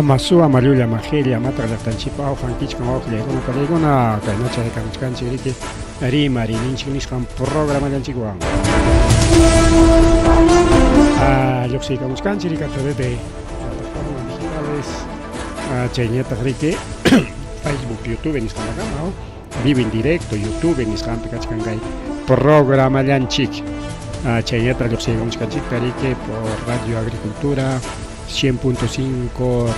Ama suwa, ama llulla, ama qilla, amataq llaqtanchikpa awqan kichkan wawqillaykuna palaykuna kaynacha haykamuchkanchik riki rimariyninchik nisqan programallanchikwan. Lluqsiykamuchkanchik riki a través de plataformas digitales chayñataq riki Facebook, YouTube nisqantakama vivo en directo YouTube nisqanpi kachkan kay programallanchik. Chaynataq lluqsiykamuchkanchikta riki por Radio Agricultura 100.5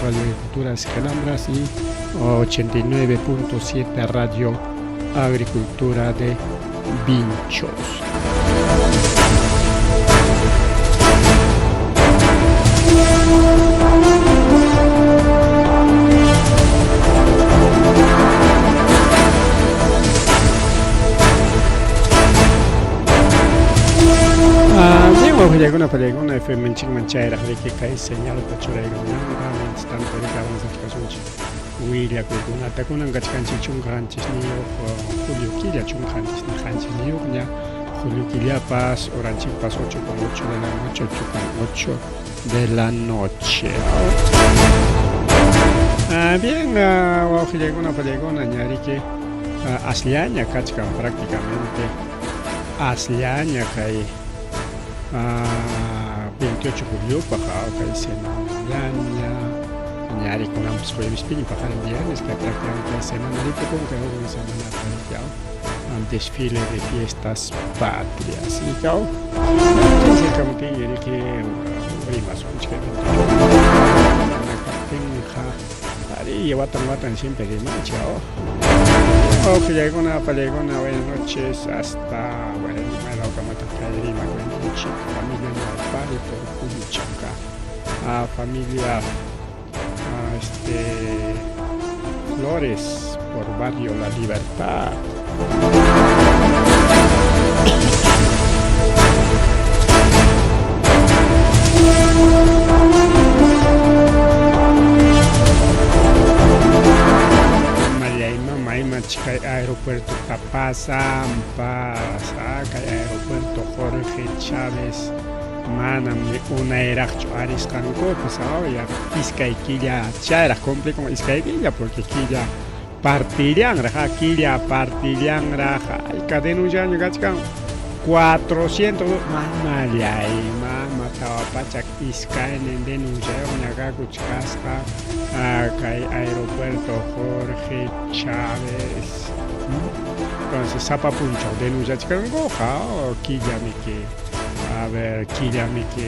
Radio Agricultura Sigelambras y 89.7 Radio Agricultura de Vinchos. Wawqillaykuna pallaykuna FMnchikman chayraq riki kay señalta churaykamunanqa mientras tanto riki avanzachkasunchik willakuykunata kunan kachkanchik 17 julio killa 17ña julio killapas horanchikpas 8:08 de la noche, 8:08 de la noche. Bien, wawqillaykuna pallaykuna ña riki asllaña kachkan prácticamente asllaña kay 28 juliopaq kay semanallaña ña rikunanpas juevespiña paqarin viernes kay prácticamente kay semana ripukun kay huknin semanata riki desfile de fiestas patrias ikaw chaykamuptin riki rimasunchik kay 28 mana kaptinqa ari watan watan siempre rimanchik. Wawqillaykuna pallaykuna, buenas noches, hasta bueno, maylawkamataq kay rimakuyninchik. Familia Ñawpari por Julio familia Flores por Barrio La Libertad. Kay aeropuerto tapasampas kay aeropuerto Jorge Chávez manam ni unayraqchu arisqankupas ya iskay killa chayraq cumplikun iskay killa porque killa partillanraq killa partillanraq ayka denunciaña kachkan 400 mamallay mama 402 denunciayuqña kakuchkasqa kay aeropuerto Jorge Chávez. Entonces sapa punchaw denunciachkankuqa killamiki a ver killamiki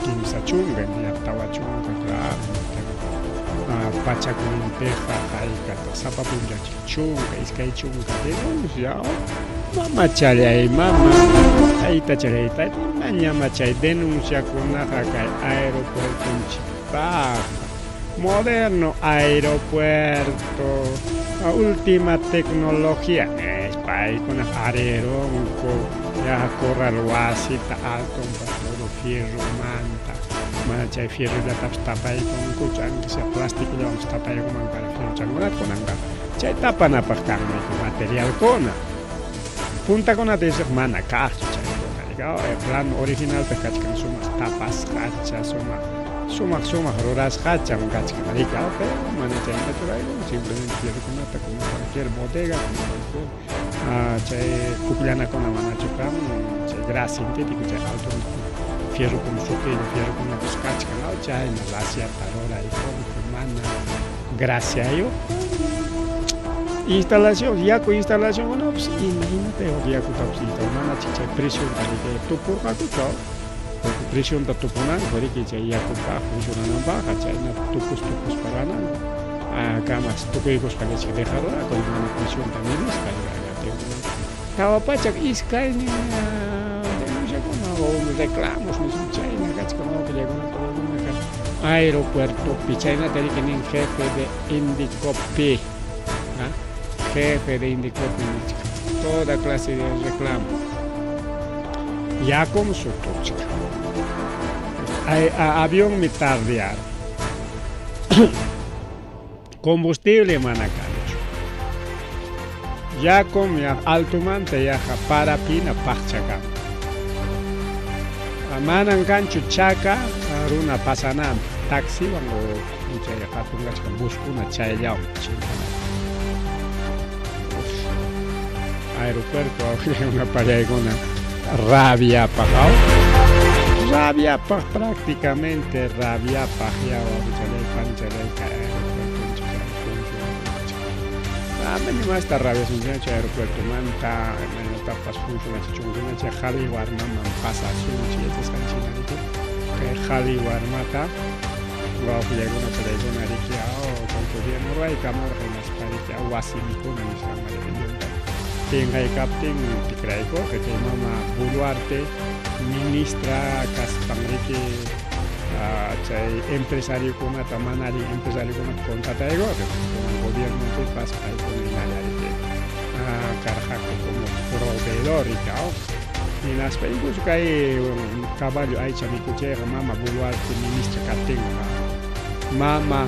30 40 claro pachakninpiqa haykataq sapa punchaw 10, 20 denuncia mamachallay mama taytachallay imañama chay denunciakunaqa kay aeropuertonchikpaq moderno aeropuerto última tecnología paykuna areronku ya corral wasita altonpa todo fierromanta mana chay fierrollatapas tapaykunkuchu aunque sea plastikollawanpas tapaykunman para fierrochankunata kunanqa chay tapanapaq kanmi materialkuna puntakunata isaq mana kaqchu chaykuna plano originalpi kachkan sumaq tapasqacha sumaq sumaq sumaq rurasqacham kachkan riki pero mana chayta churaykun simplemente fierrokunata como cualquier bodega como cualquier chay pukllanakuna manachu kan chay gras sintético chay alto fierrokuna sutiyuq fierrokunapas kachkan chayna raciata ruraykunku mana graciayuq instalación yaku instalación pues imagínate yakutapas mana chay presionta riki tupurqakuchu porque presionta tupunanku riki chay yakupaq funcionananpaqqa chayna tupus tupuspa rananku kamas tukuykuspa chay dejaruraku mana presionta midispa 402 denunciakuna o reclamos nisun chayna kachkan wawqillaykuna paykunaka aeropuertopi chaynata riki nin jefe de Indecopi jefe de Indecopi nichka toda clase de reclamo yakum sutuchka avionmi tardearon combustible mana kanchu yakum ya altumanta yaqa parapina paqchakan manan kanchu chaka runa pasananpaq. Taxiwan o chay hatun kachkan buskuna chayllawan chimpana. Aeropuerto wawqillaykuna pallaykuna rabiapaq aw rabiapaq prácticamente rabiapaq ya wawqichalay panchalay kay aeropuerto Amaña masta rabiasunchikñachu aeropuertomanta imaynatapas funcionachichunkuña chay qhali warmaman pasasunchik yachasqanchik hina riki kay qhali warmata wawqillaykuna palaykuna riki aw kay gobierno ruwaykamurqa hinaspa riki aw wasi mikuna nisqanman riki llumpay pinqay kaptin tikraykurqa chay mama Boluarte ministra kaspan riki chay empresariokunata mana allin empresariokunata contrataykurqa kunan gobiernopipas paykuna hinalla riki karqaku como proveedor riki aw hinaspa incluso kay caballo aycha mikuchiyqa mama Boluarte ministra kaptinqa mama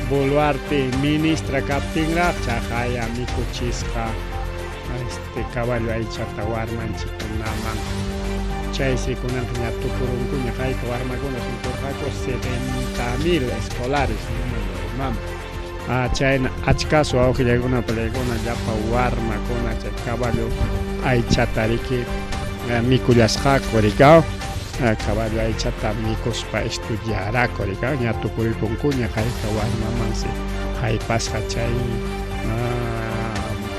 Boluarte ministra kaptinraq chaqaya mikuchisqa este caballo aychata warmanchikkunaman chaysi kunanqa ña tukurunkuña hayka warmakuna sunkurqaku 70,000 escolares mama chayna achkasu wawqillaykuna palaykuna llapa warmakuna chay caballo aychata riki mikullasqaku rikaw caballo aychata mikuspa estudiaraku rikaw ña tukuruykunkuña hayka warmamansi haypasqa chay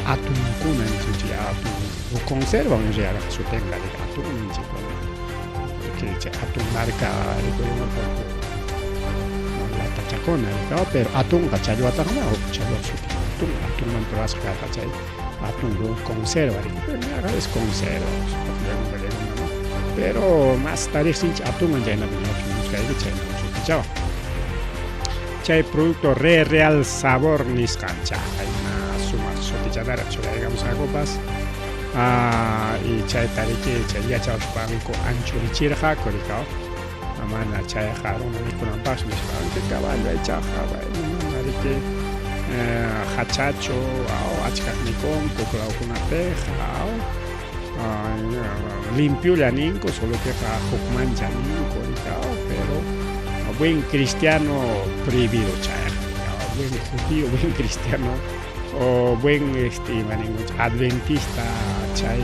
atunkuna nisunchik atun conserva en realidad sutinqa riki atun ninchik chay atun marka rikurimurqa latachakuna rikaw pero atunqa challwataqma huk challwa sutin atun atunmanta rurasqa karqa chay atun conserva riki pero ñaqa es conserva ¿no? Pero masta riqsinchik atunwan chaynapi ñuqapas nimuchkayki chayna sutichawan chay producto re real sabor nisqan chayna sumaq sutichataraq churaykamusqakupas y chayta riki chay yachawaspanku anchurichirqaku rikaw mana chayqa runa mikunanpaqchu nispa aunque caballo aychaqa bueno mana riki hachachu achkaq mikunku lawkunapiqa limpiolla ninku solo queqa hukmancha ninku rikaw pero buen cristiano prohibido chayqa buen judío buen cristiano o buen este ima ninkuchik adventista chay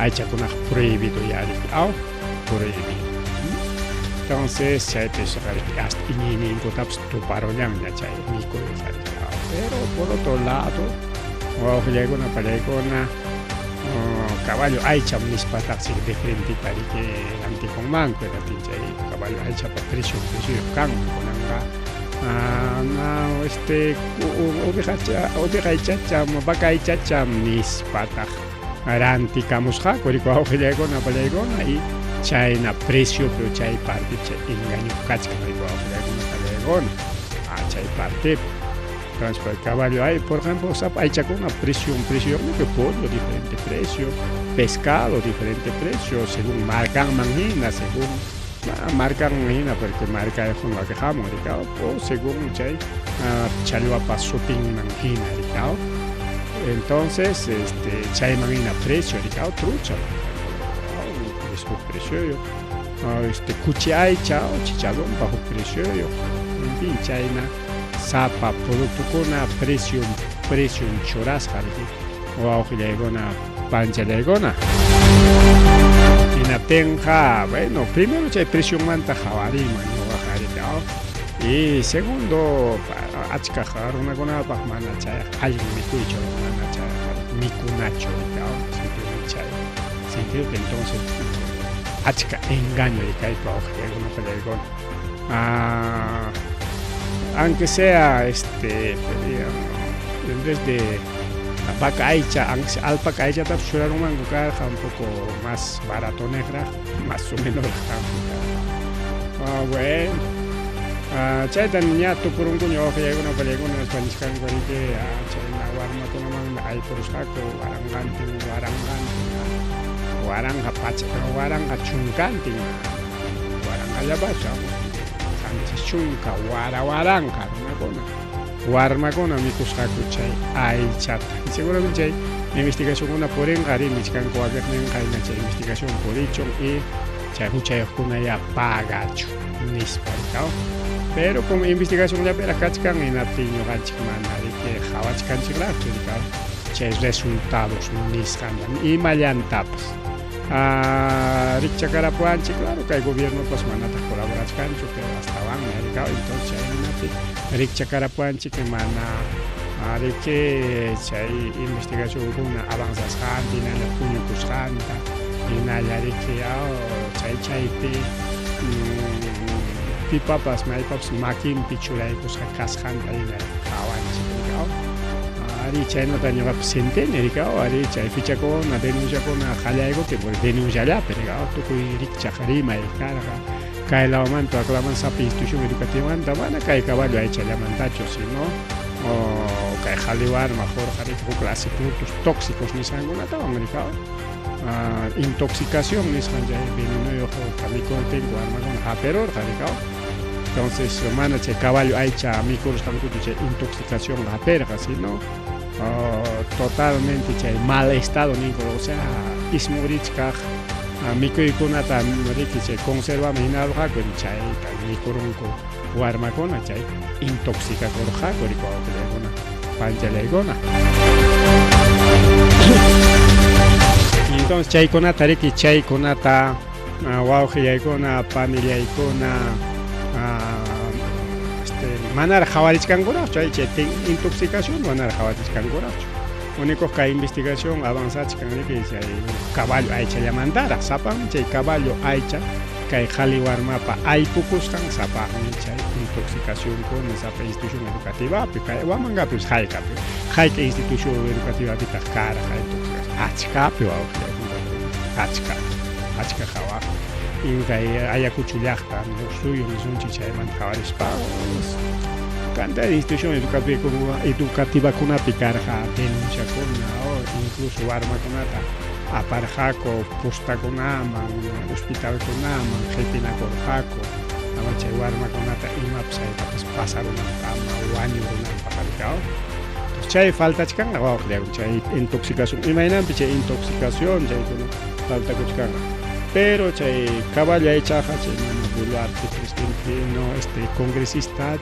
aychakunaqa prohibido ya riki aw prohibido entonces chaypis hasta iñiyninkutapas tuparullanña chay mikuyqa riki aw pero por otro lado wawqillaykuna pallaykuna caballo aycham nispataqsi de frentita riki rantikunmanku hinaptin chay caballo aychapa precio precioyuq kanman kunanqa este oveja aychacham vaca aychacham nispataq rantikamusqaku riki wawqillaykuna pallaykuna y chayna preciopi chay partepi chay engaño kachkan riki wawqillaykuna pallaykuna chay partepi. Entonces, el caballo hay, por ejemplo, sapa aychakuna precio, precio, pollo, diferente precio, pescado, diferente precio, según markanman hina, según markanman hina, porque marka hamun rikaw, o según chay challwapa sutinman hina rikaw. Entonces, este, chayman hina precio rikaw, trucha, es huk precio, este, kuchi aycha, chicharronpa huk precio, en fin, chayna sapa productokuna precio precio churasqa riki wawqillaykuna panchallaykuna hinaptinqa bueno primero chay precionmanta qhawariyman ñuqaqa riki aw y segundo achkaq runakunapaq mana chayqa allin mikuychu mana chayqa mikunachu riki aw simplemente chay sentido que entonces achka engaño riki kaypi wawqillaykuna pallaykuna aunque sea este en vez de vaca aycha aunque sea alpaca aychatapas churarunmanku karqa un poco más barato niqraq más o menos bueno chayta ña tukurunkuña wawqillaykuna pallaykuna nispa nishkanku riki chayna warmakunamanmi aypurusqaku waranqantin waranqantin waranqa pachak waranqa chunkantin waranqallapachu 70 wara waranqa runakuna warmakuna mikusqaku chay aychata y seguramente chay investigacionkuna purinqa ri nichkanku wakiqninqa hina chay investigación purichun y chay huchayuqkuna ya pagachu nispa rikaw. Pero como investigacionllapiraq kachkan hinaptin ñuqanchik mana riki qhawachkanchikraqchu chay resultados nisqanta imallantapas. Rikchakarapuwanchik, claro, kay gobiernopas manataq colaborachkanchu, pero astawanmi rikaw, entonces chaynapi rikchakarapuwanchik mana riki chay investigacionkuna avanzasqanta, hinalla puñukusqanta, hinalla riki chay chaypi pipapas maypapas makinpi churaykusqa kasqanta hina qawanchik rikaw. Ari chaynata ñuqapas sentini rikaw, ari chay fichakuna, denunciakuna qallaykupi, porque denunciallapi rikaw, tukuy rikchaq rimay karqa kay lawmanta wak lawmanta sapa institución educativamanta, mana kay caballo aychallamantachu, sino kay qhali warma qurqa riki huk clase productos tóxicos nisqankunatawan rikaw. Intoxicación nisqan chay venenoyuq mikuruptinku warmakuna hapirurqa rikaw. Entonces mana chay caballo aycha mikurusqankuchu chay intoxicación hapirqa, sino totalmente chay mal estado ninku, o sea, ismurichkaq mikuykunata riki chay conservaman hinarurqaku, chayta mikurunku warmakuna, chay intoxicakurqaku riki wawqillaykuna, panchallaykuna. Entonces chaykunata riki, chaykunata wawqillaykuna, panillaykuna, manaraq qhawarichkankuraqchu, chay chay intoxicación manaraq qhawarichkankuraqchu. Único kay investigación avanzachkan riki chay caballo aychallamantaraq, sapanmi chay caballo aycha kay qhali warmapa aypukusqan, sapanmi chay intoxicacionkuna sapa institución educativapi, kay Huamangapis haykapi, hayka institución educativapitaq karqa intoxicación, achkapi wawqillaykuna, achka, achka qhawaq. Kay Ayacucho llaqta suyu nisunchik chaymanta qhawarispa cantidad de institución educativakunapi karqa denunciakuna, incluso warmakunata aparqaku postakunaman, hospitalkunaman qhipinakurqaku, ama chay warmakunata imapas haykapas pasarunanpaq, ama wañurunanpaq rikaw. Chay faltachkanqa wawqillaykuna, chay intoxicación, imaynanpi chay intoxicación chaykuna faltakuchkanqa. Pero chay caballo aychaqa chay mama Boluarte presidente, no, este congresista,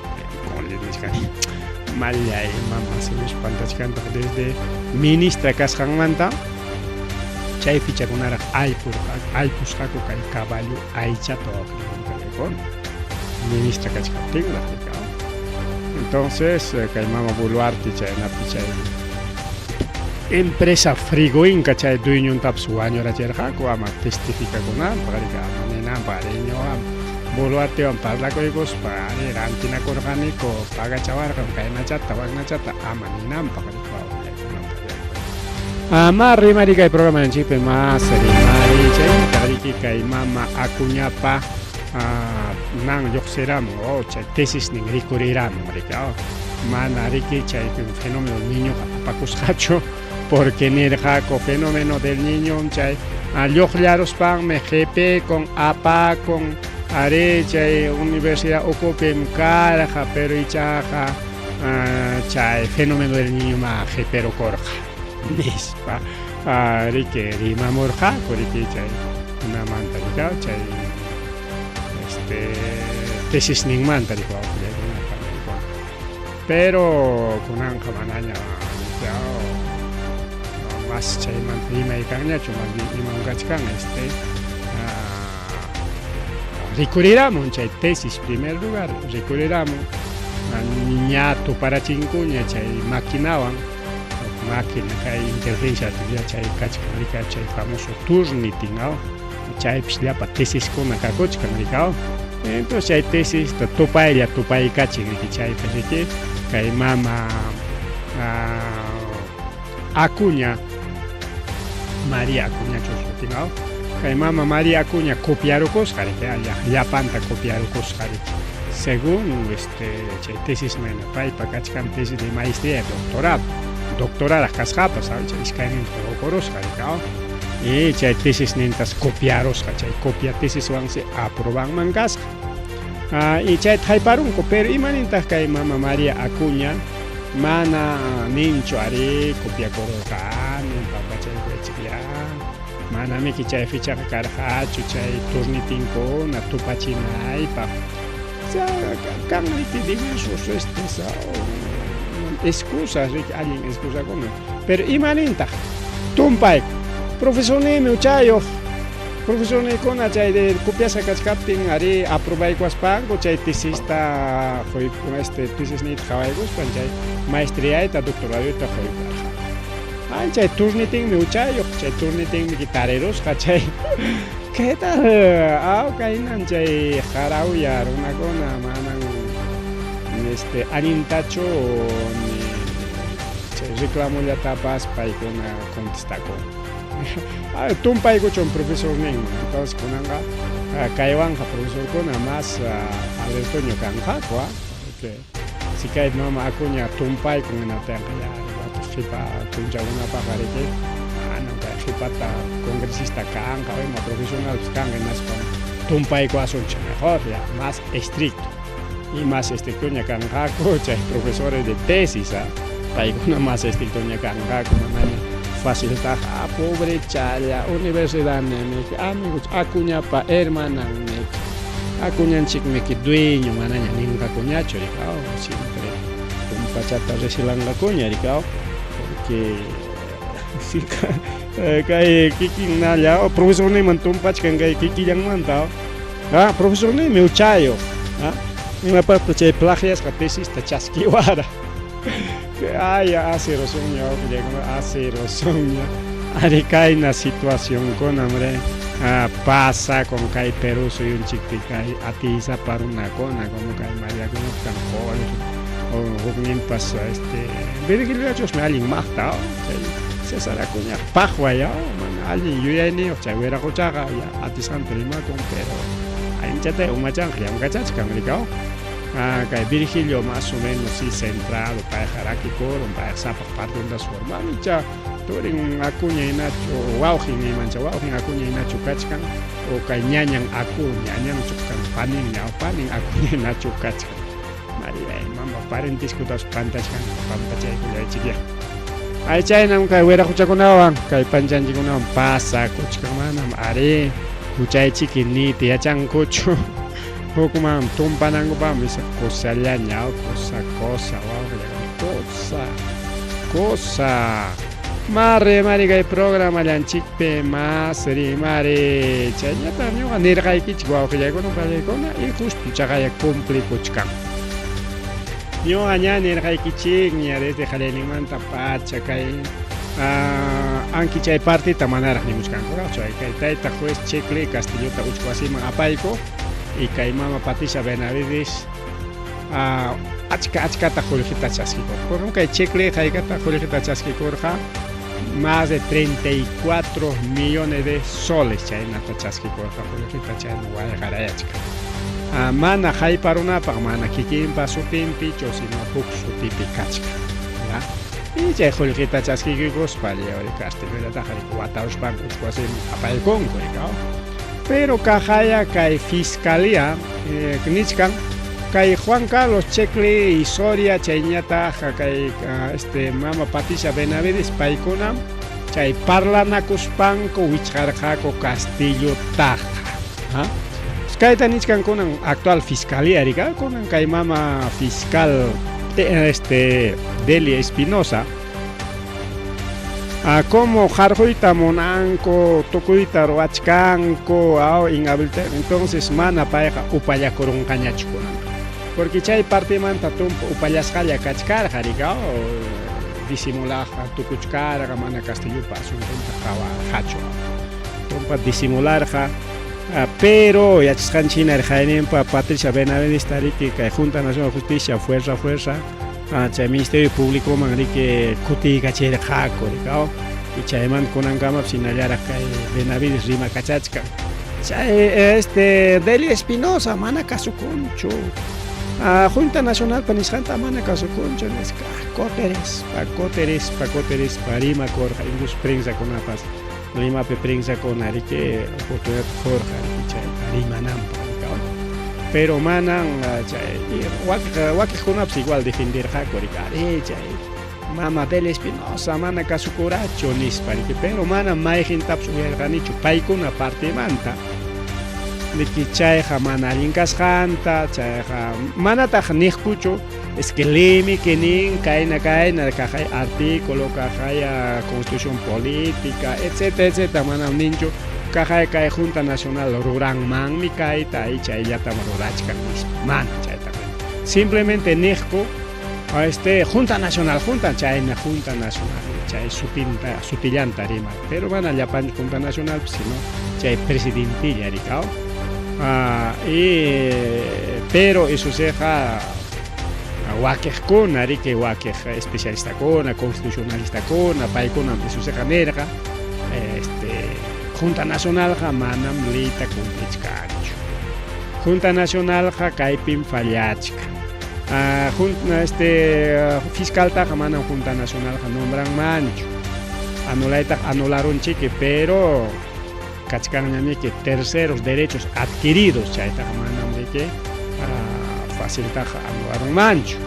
mallay mama simis pantachkantaq desde ministra kasqanmanta chay fichakunaraq aypusqaku kay caballo aychata wawqillaykuna, ministra kachkaptinraq rikaw. Entonces kay mama Boluarte chaynapi chay empresa Frigoinca chay dueñontapas wañurachirqaku ama testificakunanpaq rika, ama ninanpaq ari ñuqa Boluartewan parlakuykuspa ari rantinakurqaniku pagachawarqam kaynachata waknachata ama ninanpaq rika. Ama rimari kay programanchikpi mas rimari chayta riki kay mama Acuñapa nan lluqsiramun, chay tesisnin rikuriramun rika, mana riki chay fenómeno del niñoqa apakusqachu, porque nirqaku fenómeno del niño chay lluqllaruspanmi qhipikun apakun ari chay universidad ukupim karqa, pero ichaqa chay fenómeno del niño ma qipirukurqa nispa riki rimamurqaku riki chay kunamanta rikaw chay este tesisninmanta riki wawqillaykuna. Pero kunanqa manaña mas chaymanta rimay kanñachu, más bien iman kachkan este rikuriramun chay tesis primer lugar rikuriramun, ña tuparachinkuña chay maquinawan, máquina kay inteligencia artificial chay kachkan rika chay famoso Turnitin, chaypis llapa tesiskuna kakuchkan rikaw. Entonces chay tesis tupaylla tupaykachin riki chaypi riki kay mama Acuña, María Acuña sutin, kay mama María Acuña copiarukusqa riki, llapanta copiarukusqa riki según este chay tesis mayna paypa kachkan tesis de maestría y doctorado, doctorada kasqapas chay iskayninta ukurusqa rikaw. Y chay tesis nintas copiarusqa, chay copia tesiswansi aprobanman kasqa. Y chay hayparunku, pero imanintaq kay mama María Acuña mana ninchu ari copiakururqani pampachaykuchiklla, mana miki chay fichaqa karqachu chay turnitinkuna tupachinaypaq. Kan riki diversos estes excusas riki allin excusakuna. Pero imanintaq tumpayku profesorniymi huchayuq profesorniykuna chay de copiasqa kachkaptin arí aprobaykuwaspanku chay tesista qoyku este tesisniyta qhawaykuspan chay maestriayta doctoradoyta qoykuwarqanku. Ay chay turnitinmi huchayuq chay turnitinmi tarirusqa chay ¿Qué tal? Aw kaynan chay harawya runakuna manan este allintachu ni chay reclamollatapas paykuna contestakun. Tumpaykuchun profesorninman. Entonces kunanqa kaywanqa profesorkuna más alertoño kanqaku, porque si kay mama Acuña tumpaykun hinaptinqa ya qhipa punchawkunapaqqa riki manam kay qhipata congresista kanqa o ima profesionalpas kanqa hinaspa tumpaykuwasunchik mejor ya más estricto y más estrictoña kanqaku chay profesores de tesis, paykuna más estrictoña kanqaku manaña faciltaqa ah pobrechalla universidad niki amigos Acuñapa hermanan niki Acuñanchikmiki dueño manaña ninqakuñachu riki siempre tumpachata recilanqakuña riki porque kay kikin nalla profesorninman tumpachkan kay kikillanmanta profesorninmi huchayuq imapaqtaq chay plagiasqa tesista chaskiwara. Ay, asirusunña wawqillaykuna asirusunña ari kayna situacionkunam re pasakun kay Perú suyunchikpi kay atiysapa runakuna como kay Maria kan qullqi hukninpas este Virgiliochusmi allin maqta chay César Acuña paqway mana allin yuyayniyuq chay wiraquchaqa ya atisqanta rimakun pero anchata umachanqa llamkachachkan rikaw. Kay Virgilio más o menos sí centrado payqa rakikurun payqa sapaq partintas forman icha turin Acuña hinachu wawqin imancha wawqin Acuña hinachu kachkan o kay ñañan Acuña ñañanchu kan paninña panin Acuña hinachu kachkan. Maria mama parentescotas pantachkan pampachaykullaychikya. Ay chaynam kay wiraquchakunawan kay panchanchikkunawan pasakuchkan manam ari huchaychiki niyta yachankuchu. Hukman tumpanankupaqmi cosallaña cosa cosa wawqillakuna cosa cosa mari mari kay programallanchikpi mas rimari chayñataq ñuqa nirqaykichik wawqillaykuna pallaykuna y justo chaqaya cumplikuchkan. Ñuqa ña nirqaykichikña desde qallayninmanta pacha kay anki chay partita manaraq nimuchkankuraqchu kay tayta juez Chicle Castillota uchku wasiman apayku y kay mama Patricia Benavides achka achkata qullqita chaskikurqa. Por kay Chicle haykata qullqita chaskikurqa más de 34 millones de soles chaynata chaskikurqa qullqita chayna wayqarayachkan. Mana hayparunapaq mana kikinpa sutinpichu sino huk sutipi kachkan. Ya. Y chay qullqita chaskiykuspa Castillollataq wataruspanku uchku wasiman apaykunku rikaw. Pero kaqaya kay fiscalía nichkan kay Juan Carlos Checkley y Soria chayñataq kay este mama Patricia Benavides paykunam chay parlanakuspanku wichqarqaku Castillotaqa. Kayta nichkan kunan actual fiscalía rika kunan kay mama fiscal este Delia Espinosa como qarquyta munanku tukuyta ruwachkanku inhabilitar entonces mana payqa upallakurunqañachu kunanqa porque chay partimanta tumpa upallasqalla kachkarqa rika disimulaqqa tukuchkarqa mana Castillopa asuntonta qhawarqachu tumpa disimularqa. Pero yachasqanchik hina riqayninpa Patricia Benavides riki kay Junta Nacional de Justicia fuerza fuerza chay Ministerio Públicoman riki kutiykachirqaku rikaw y chaymanta kunankamapas hinallaraq kay Benavides rimakachachkan chay este Delia Espinosa mana kasukunchu Junta Nacionalpa nisqanta mana kasukunchu nisqa koterispa koterispa koterispa rimakurqa incluso prensakunapas Limapi prensakuna riki oportunidad qurqa riki chayta rimananpaq rikaw pero manan chay wakiqkunapas igual defenderqaku riki ari chay mama Delia Espinosa mana kasukurachu nispa riki pero mana mayqintapas uyarirqanichu paykuna partimanta. Riki chayqa mana allin kasqanta, chayqa manataq niqkuchu, es que leymi que nin kayna kayna kaqay artículo, kaqay constitución política, etcétera, etcétera, manam ninchu kaqay kay Junta Nacional ruranmanmi kayta y chayllatam rurachkan nispa, mana chaytaqa. Simplemente niqku este Junta Nacional, Junta chayna Junta Nacional, chay sutinta, sutillanta rimar, pero mana llapan Junta Nacional, sino chay presidentilla rikao. Y pero eso seja wakiqkuna riki wakiq especialistakuna, constitucionalistakuna, paykunam eso seja nirqa, este Junta Nacionalqa manam leyta cumplichkanchu. Junta Nacionalqa kaypim fallachkan. Este fiscaltaqa manam Junta Nacionalqa nombranmanchu. Anulaytaq anularunchiki, pero kachkanñamiki terceros derechos adquiridos, chaytaqa manam riki faciltaqa anularunmanchu.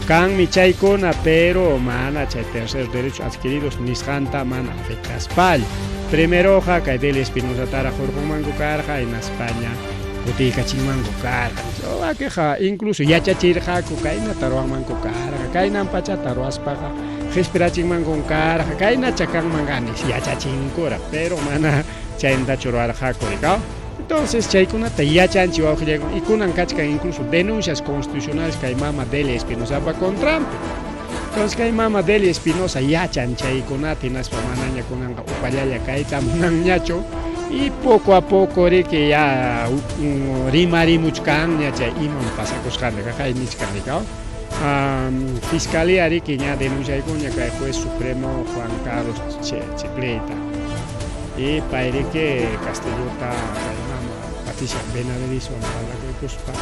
Kanmi chaykuna, pero mana chay terceros derechos adquiridos nisqanta mana afectaspalla. Primeroqa kay Delia Espinosa-taraq hurqunmanku karqa hinaspaña kutiykachinmanku karqa. Wakiqa incluso yachachirqaku kaynata ruwanmanku karqa, kaynan pachata ruwaspaqa qispirachinmankum karqa, kaynacha kanman kanis yachachinkura, pero mana chaynatachu ruwarqaku rikaw. Entonces chaykunata yachanchik wawqillaykuna y kunan kachkan incluso denuncias constitucionales kay mama Delia Espinosapa contranpi. Entonces kay mama Delia Espinosa yachan chaykunata hinaspa manaña kunanqa upallalla kayta munanñachu y poco a poco riki ya rimarimuchkanña chay imam pasakusqanta kaqay nichkan rikaw. Fiscalía riki ña denunciaykuña kay juez supremo Juan Carlos Chicleta y pay riki Castillota kay mama Patricia Benavideswan parlakuykuspa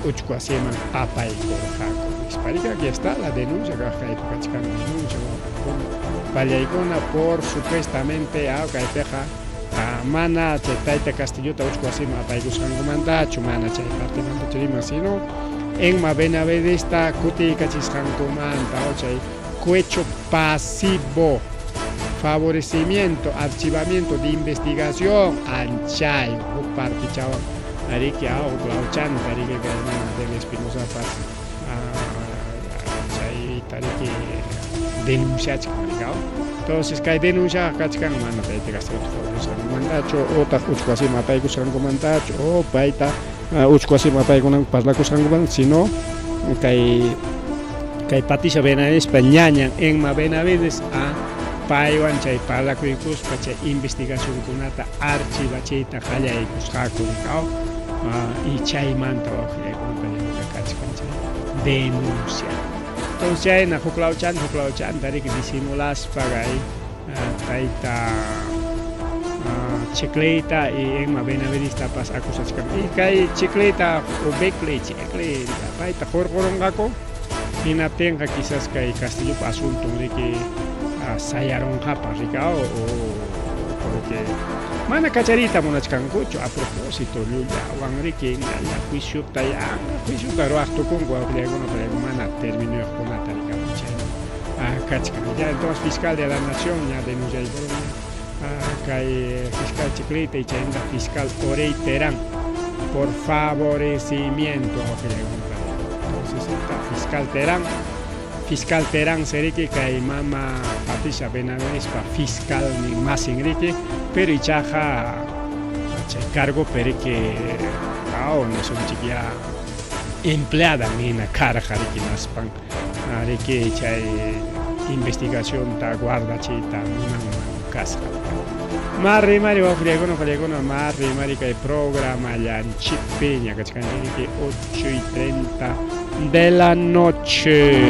uchku wasiman apaykurqaku nispa. Riki aquí está la denuncia, kaypi kachkan denuncia wawqikuna pallaykuna por supuestamente kaypiqa mana chay tayta Castillota uchku wasiman apaykusqankumantachu, mana chay partemantachu riman, sino Enma Benavidesta kutiykachisqankumanta chay cohecho pasivo, favorecimiento, archivamiento de investigación, anchay huk partichawan riki huk lawchanta riki kay mama Delia Espinosapas chayta riki denunciachkan rikaw. Entonces kay denunciaqa kachkan mana tayta Castillota favorecesqankumantachu utaq uchku wasiman apaykusqankumantachu o payta uchku wasiman apaykunanku parlakusqankumanta, sino kay Patricia Benavidespa ñañan Enma Benavides paywan chay parlakuykuspa chay investigacionkunata archivachiyta qallaykusqaku rikaw. Y chaymanta wawqillaykuna kachkan chay denuncia. Entonces chayna huk lawchanta riki disimulaspa kay tayta Chicleta y Enma Benavidestapas acusachkan. Y kay Chicleta o Beckley, Chicle, payta hurqurunqaku hinaptinqa quizás kay Castillopa asunto riki sayarunqapas rikaw o porque mana kachariyta munachkankuchu a propósito llullawan riki ñalla juiciota yanqa juiciota ruwaq tukunku wawqillaykuna pallaykuna mana terminuyuqkunata rikaw chayna kachkan. Ya entonces fiscal de la nación ña denunciaykurunña kay fiscal Chicleta y chaymanta fiscal Orey Terán por favorecimiento. Entonces está fiscal Terán seriki kay mama Patricia Benavidespa fiscal ni masin riki, pero ichaqa chay cargo periki nisunchik ya empleada nina karqa riki naspan riki chay investigacionta guardachiyta munanman kasqa. Marri mari wawqillaykuna pallaykuna marri mari kay programa llanchikpi ñakachkanchik 8:30 de la noche.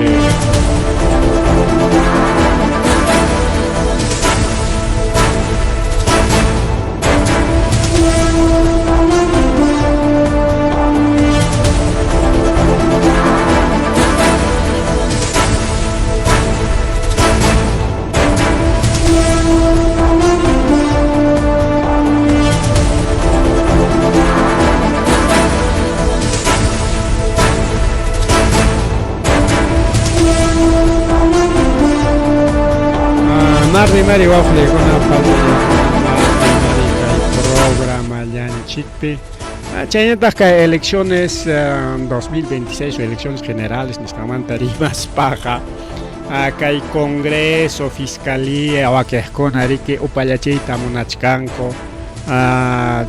Marri mari wawqillaykuna pallaykuna marri mari kay programa llanchikpi Chaynataq kay elecciones 2026 o elecciones generales nisqanmanta rimaspaqa kay Congreso, Fiscalía wakiqkuna riki upallachiyta munachkanku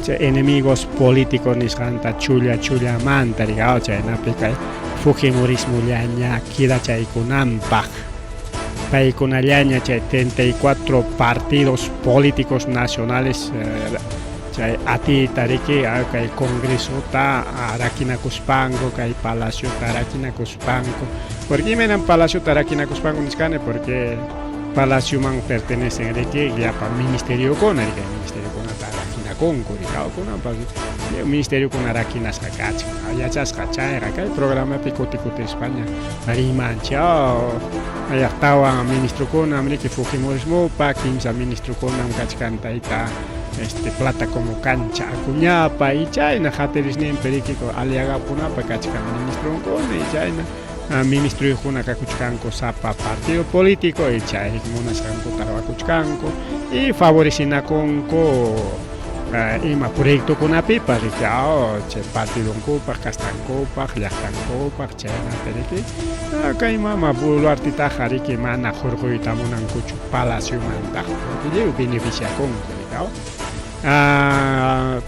chay enemigos políticos nisqanta chulla chullamanta riki chaynapi kay Fujimorismollaña quedachaykunanpaq paykunallaña chay 34 partidos políticos nacionales chay atiyta riki kay Congresota rakinakuspanku kay Palaciota rakinakuspanku porque imaynam Palaciota rakinakuspanku nichkani porque Palacioman pertenecen riki llapa ministeriokuna riki ministeriokunata rakinakunku riki kunanpas ministeriokuna rakinasqa kachkan yachasqa chayqa kay programapi kuti kutispaña rimanchik tawan ministrokunam riki Fujimorismopa kimsa ministrokunam kachkan tayta este plata como cancha Acuñapa y chayna qatirisninpi riki Aliagapunapa kachkan ministronkuna y chayna ministroyuqkuna kakuchkanku sapa partido político y chay munasqankuta ruwakuchkanku y favorecinakunku ima proyectokunapipas riki chay partidonkupaq castankupaq llaqtankupaq chaynapi riki kay mama Boluartetaqa riki mana hurquyta munankuchu palaciomantaqa porque lliw beneficiakunku riki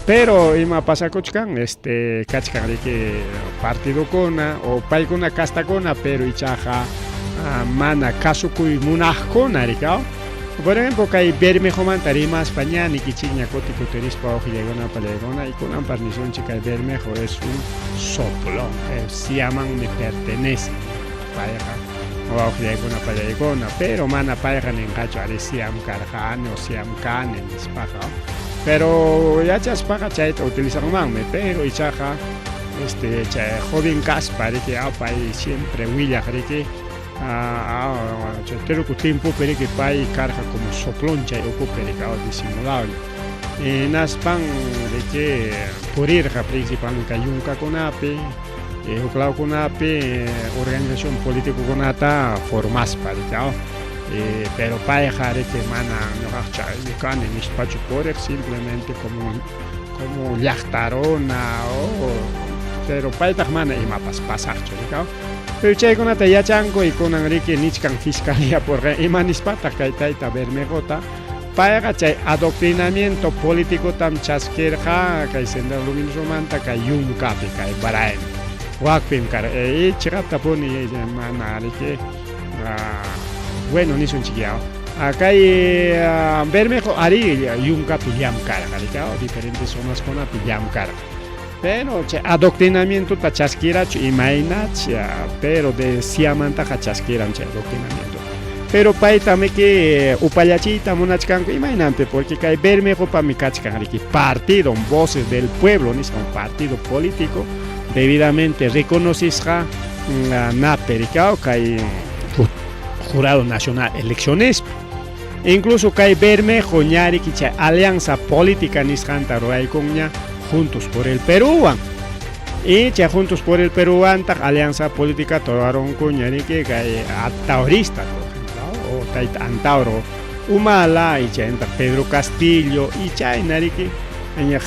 pero ima pasakuchkan este kachkan riki partidokuna o paykuna castakuna pero ichaqa mana kasukuy munaqkuna riki. Por ejemplo, kay Bermejomanta rimaspa ña nikichikña kuti kutirispa wawqillaykuna pallaykuna y kunanpas nisunchik kay Bermejo es un soplón, CIAmanmi pertenece payqa wawqillaykuna pallaykuna, pero mana payqa ninqachu ari CIAM karqani o CIAM kani nispaqa, pero yachaspaqa chayta utilizanmanmi, pero ichaqa este chay joven kaspa riki pay siempre willaq riki chay truku tiempopi riki pay karqa como soplón chay ukupi riki disimulado hinaspan riki purirqa principalmente kay yunkakunapi huk lawkunapi organización politicokunata formaspa riki pero payqa riki mana ñuqaq chaymi kani nispachu puriq simplemente como llaqta runa o pero paytaq mana imapas pasaqchu riki. Pero chaykunata yachanku y kunan riki nichkan fiscalía porque ima nispataq kay tayta Bermejota payqa chay adoctrinamiento politicotam chaskirqa kay Sendero Luminosomanta kay yunkapi kay Braem wakpim karqa chiqaptapuni mana riki bueno nisunchik ya kay Bermejo ari yunkapi llamkarqa riki diferentes zonas kunapi llamkarqa pero chay adoctrinamientota chaskirachu imaynach pero de CIAmantaqa chaskiran chay adoctrinamiento pero paytamiki upallachiyta munachkanku imaynanpi porque kay Bermejopami kachkan riki partido Voces del Pueblo nisqa un partido político debidamente reconocisqa napi riki kay Jurado Nacional Eleccionespi incluso kay Bermejo ña riki chay alianza política nisqanta ruraykunña Juntos por el Perúwan y chay Juntos por el Perúwantaq alianza política rurarunkuña riki kay antaurista por ejemplo o tayta Antauro Humala y chayntaq Pedro Castillo y chayna riki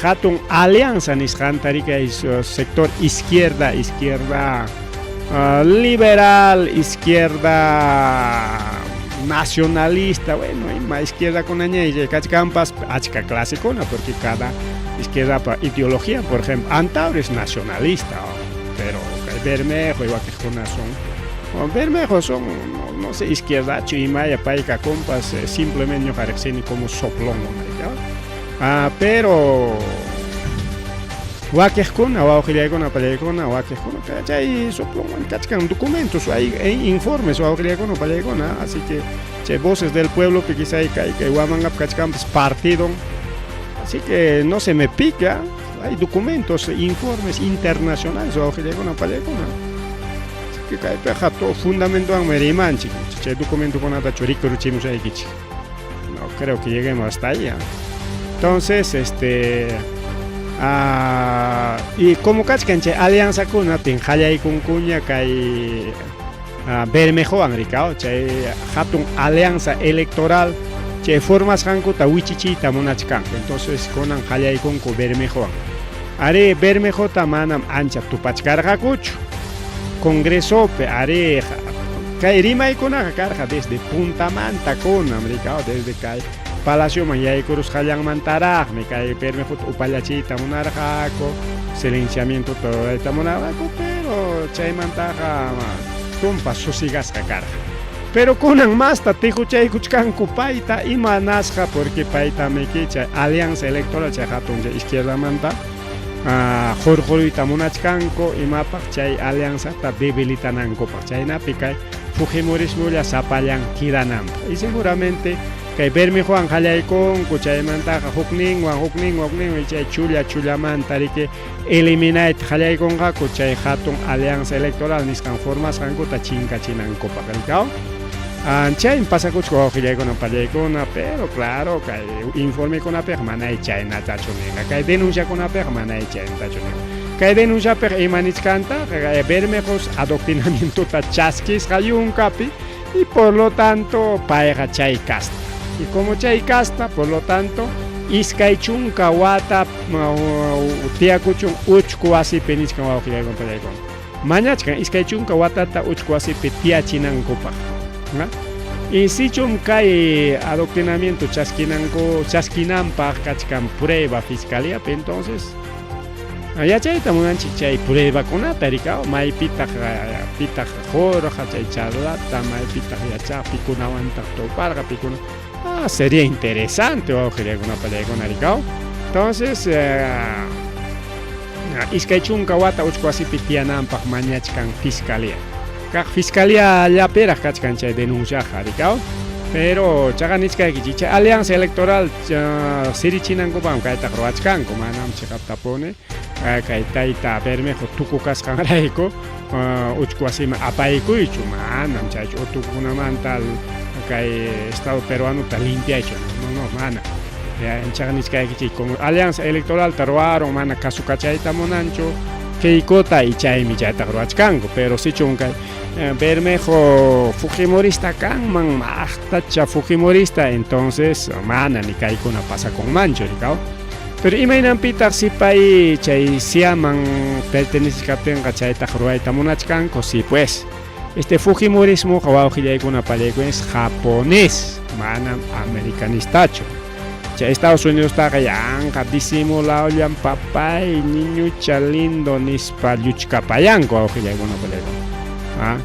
hatun alianza nisqanta riki sector izquierda izquierda liberal izquierda nacionalista bueno ima izquierdakunaña kachkanpas achka clasekuna porque cada izquierda ideología por ejemplo Antauro es nacionalista pero kay Bermejo y wakiqkuna son Bermejo son no sé izquierdachu imaya pay kakunpas simplemente ñuqa riqsini como soplón pero wakiqkuna wawqillaykuna pallaykuna wakiqkuna chay soplonwan kachkan documentos hay informes wawqillaykuna pallaykuna así que chay Voces del Pueblo quizá kay kay Huamangapi kachkanpas partido así que no se me pica hay documentos informes internacionales wawqillaykuna pallaykuna así que kaypiqa todo fundamentowanmi rimanchik chay documentokunatachu rikuruchimusaykichik no creo que lleguemos hasta ahí. Entonces este y como kachkan chay alianzakunapin qallaykunkuña kay Bermejowan riki chay hatun alianza electoral chay formasqankuta wichichiyta munachkanku entonces kunan qallaykunku Bermejowan. Arí, Bermejota manam ancha tupachkarqakuchu. Congresopi, arí, kay rimaykunaqa karqa desde puntamanta kunam, rikaw, desde kay palacioman yaykurusqallanmantaraqmi kay Bermejota upallachiyta munarqaku, silenciamientota rurayta munarqaku, pero chaymantaqa tumpa susigasqa karqa. Pero kunan masta tiquchaykuchkanku payta imanasqa porque paytamiki chay alianza electoral chay hatun chay izquierdamanta hurquruyta munachkanku imapaq chay alianzata debilitanankupaq chaynapi kay fujimorismolla sapallan quidananpaq y seguramente kay Bermejowan qallaykunku chaymantaqa hukninwan hukninwan hukninwan chay chulla chullamanta riki eliminayta qallaykunqaku chay hatun alianza electoral nisqan formasqankuta chinkachinankupaq rikaw chaymi pasakuchka wawqillaykuna pallaykuna pero claro kay informekunapiqa manay chaynatachu ninqa kay denunciakunapiqa manay chaynatachu ninqa kay denunciapiqa ima nichkantaqa Bermejos adoctrinamientota chaskisqa yunkapi y por lo tanto payqa chay casta y como chay casta por lo tanto 20 wata tiyakuchun uchku wasipi nichkan wawqillaykuna pallaykuna mañachkan 20 watata uchku wasipi tiyachinankupaq y sichum kay adoctrinamiento chaskinanku chaskinanpaq kachkan prueba fiscaliapi entonces yachayta munanchik chay pruebakunata rikaw maypitaq pitaq qurqa chay charlata maypitaq yachaq pikunawantaq tuparqa pikuna sería interesante wawqillaykuna pallaykuna rikaw entonces 20 wata uchku wasipi tiyananpaq mañachkan fiscalía kaq fiscalía llapiraq kachkan chay denunciaqa rikaw pero chaqa nichkaykichik chay alianza electoral sirichinankupaq kaytaqa ruwachkanku manam chiqaptapuni kay tayta Bermejo tukukasqanrayku uchku wasiman apaykuychu manam chaychu utukunamanta kay estado peruanota limpiaychu no no mana chaqa nichkaykichik como alianza electoralta ruwarun mana kasukachayta munanchu Keikota y chaymi chaytaqa ruwachkanku pero sichum kay Bermejo fujimorista kanman maqtacha fujimorista entonces mana ni kaykuna pasakunmanchu rikaw pero imaynanpitaq si pay chay CIAman pertenecichkaptinqa chaytaqa ruwayta munachkanku si pues este fujimorismoqa wawqillaykuna pallaykuna es japonés manam americanistachu chay Estados Unidostaqa yanqa disimulawllam papay niñucha lindo nispa lluchkapayanku wawqillaykuna pallaykuna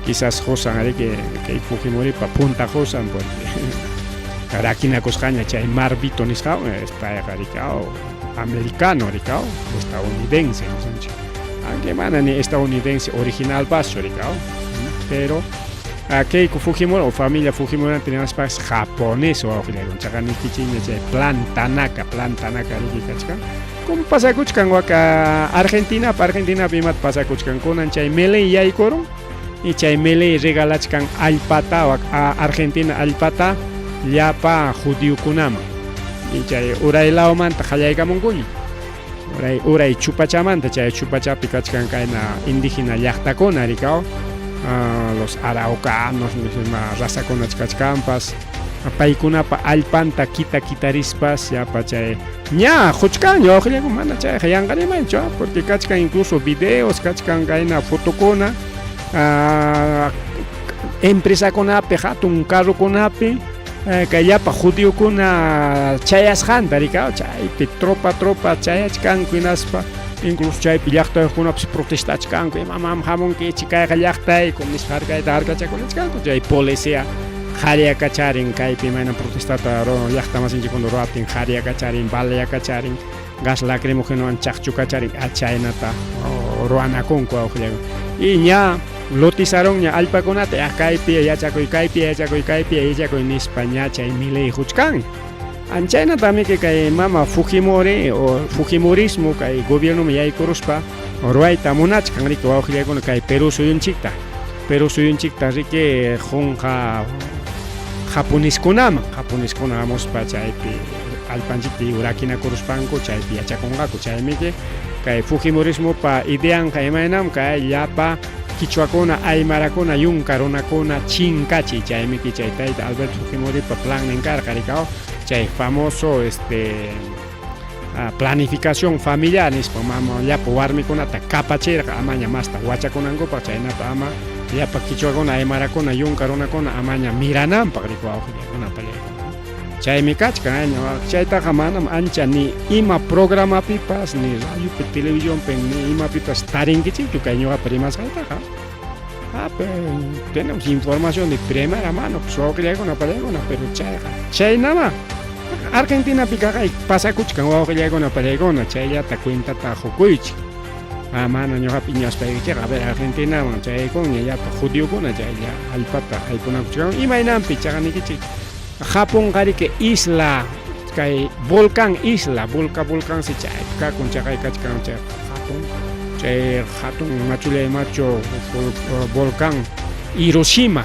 quizás qusan riki kay Fujimoripa punta qusan porque rakinakusqaña chay Marvito nisqawan payqa rikaw americano rikaw estadounidense nisunchik aunque mana ni estadounidense originalpaschu rikaw pero Keiko Fujimori o familia Fujimori rimaspapas japonés wawqillaykuna chaqa nikichikña chay plan Tanaka plan Tanaka riki kachkan como pasakuchkan waka Argentinapi Argentinapi imata pasakuchkan kunan chay Milei yaykurun y chay Milei regalachkan allpata Argentina allpata llapa judiokunaman y chay uray lawmanta qallaykamunkuña uray uray chupachamanta chay chupachapi kachkan kayna indígena llaqtakuna rikaw los araucanos ima razakuna kachkanpas paykunapa allpanta kita kitarispas llapa chay ña quchkanña wawqillaykuna mana chayqa yanqa rimaychu porque kachkan incluso videos kachkan kayna fotokuna empresakunapi hatun carrokunapi kay llapa judiokuna chayasqanta rikaw chaypi tropa tropa chayachkanku hinaspa incluso chaypi llaqtayuqkunapas protestachkanku imamam hamunkichik kayqa llaqtayku nispa harkayta harkachakunachkanku chay policía qhariyakacharin kaypi imayna protestata llaqtamasinchikkuna ruwaptin qhariyakacharin balayakacharin gas lacrimógenowan chaqchukacharin chaynata ruwanakunku wawqillaykuna y ña lotizaronña allpakunata ya kaypi yachakuy kaypi yachakuy kaypi yachakuy nispa ña chay Milei quchkan anchaynatamiki kay mama Fujimori o fujimorismo kay gobiernoman yaykuruspa ruwayta munachkan riki wawqillaykuna kay Perú suyunchikta Perú suyunchikta riki qunqa japoneskunaman japoneskuna hamuspa chaypi allpanchikta rakinakuruspanku chaypi yachakunqaku chaymiki kay fujimorismopa ideanqa imaynam kay llapa quichuakuna aymarakuna yunka runakuna chinkachiy chaymiki chay tayta Alberto Fujimoripa plannin karqa rikaw chay famoso este Planificación familiar nispa mama llapa warmikunata kapachirqa amaña masta wachakunankupaq, chaynata ama llapa quichuakuna, aymarakuna, yunka runakuna amaña mirananpaq riki wawqillaykuna pallaykuna. Chaymi kachkan chaytaqa manam ancha ni ima programapipas ni radiopi, televisionpi ni imapipas tarinkichikchu kay ñuqapa rimasqaytaqa. Ah, pero tenemos información de primera mano, pues wawqillaykuna pallaykuna, pero chayqa chaynama. Argentinapi kaqay pasakuchkan wawqillaykuna pallaykuna, chayllata cuentata qukuychik. Ah, mana ñuqapi iñaspaykichikqa, a ver, Argentinaman chayaykunña llapa judiokuna chaylla allpata aypunakuchkan, imaynanpi chaqanikichik. Japón qariki isla, kay volcán isla, volca volcansi chaypi kakun chaqay kachkan chay hatun, chay hatun machullay machu volcán Hiroshima.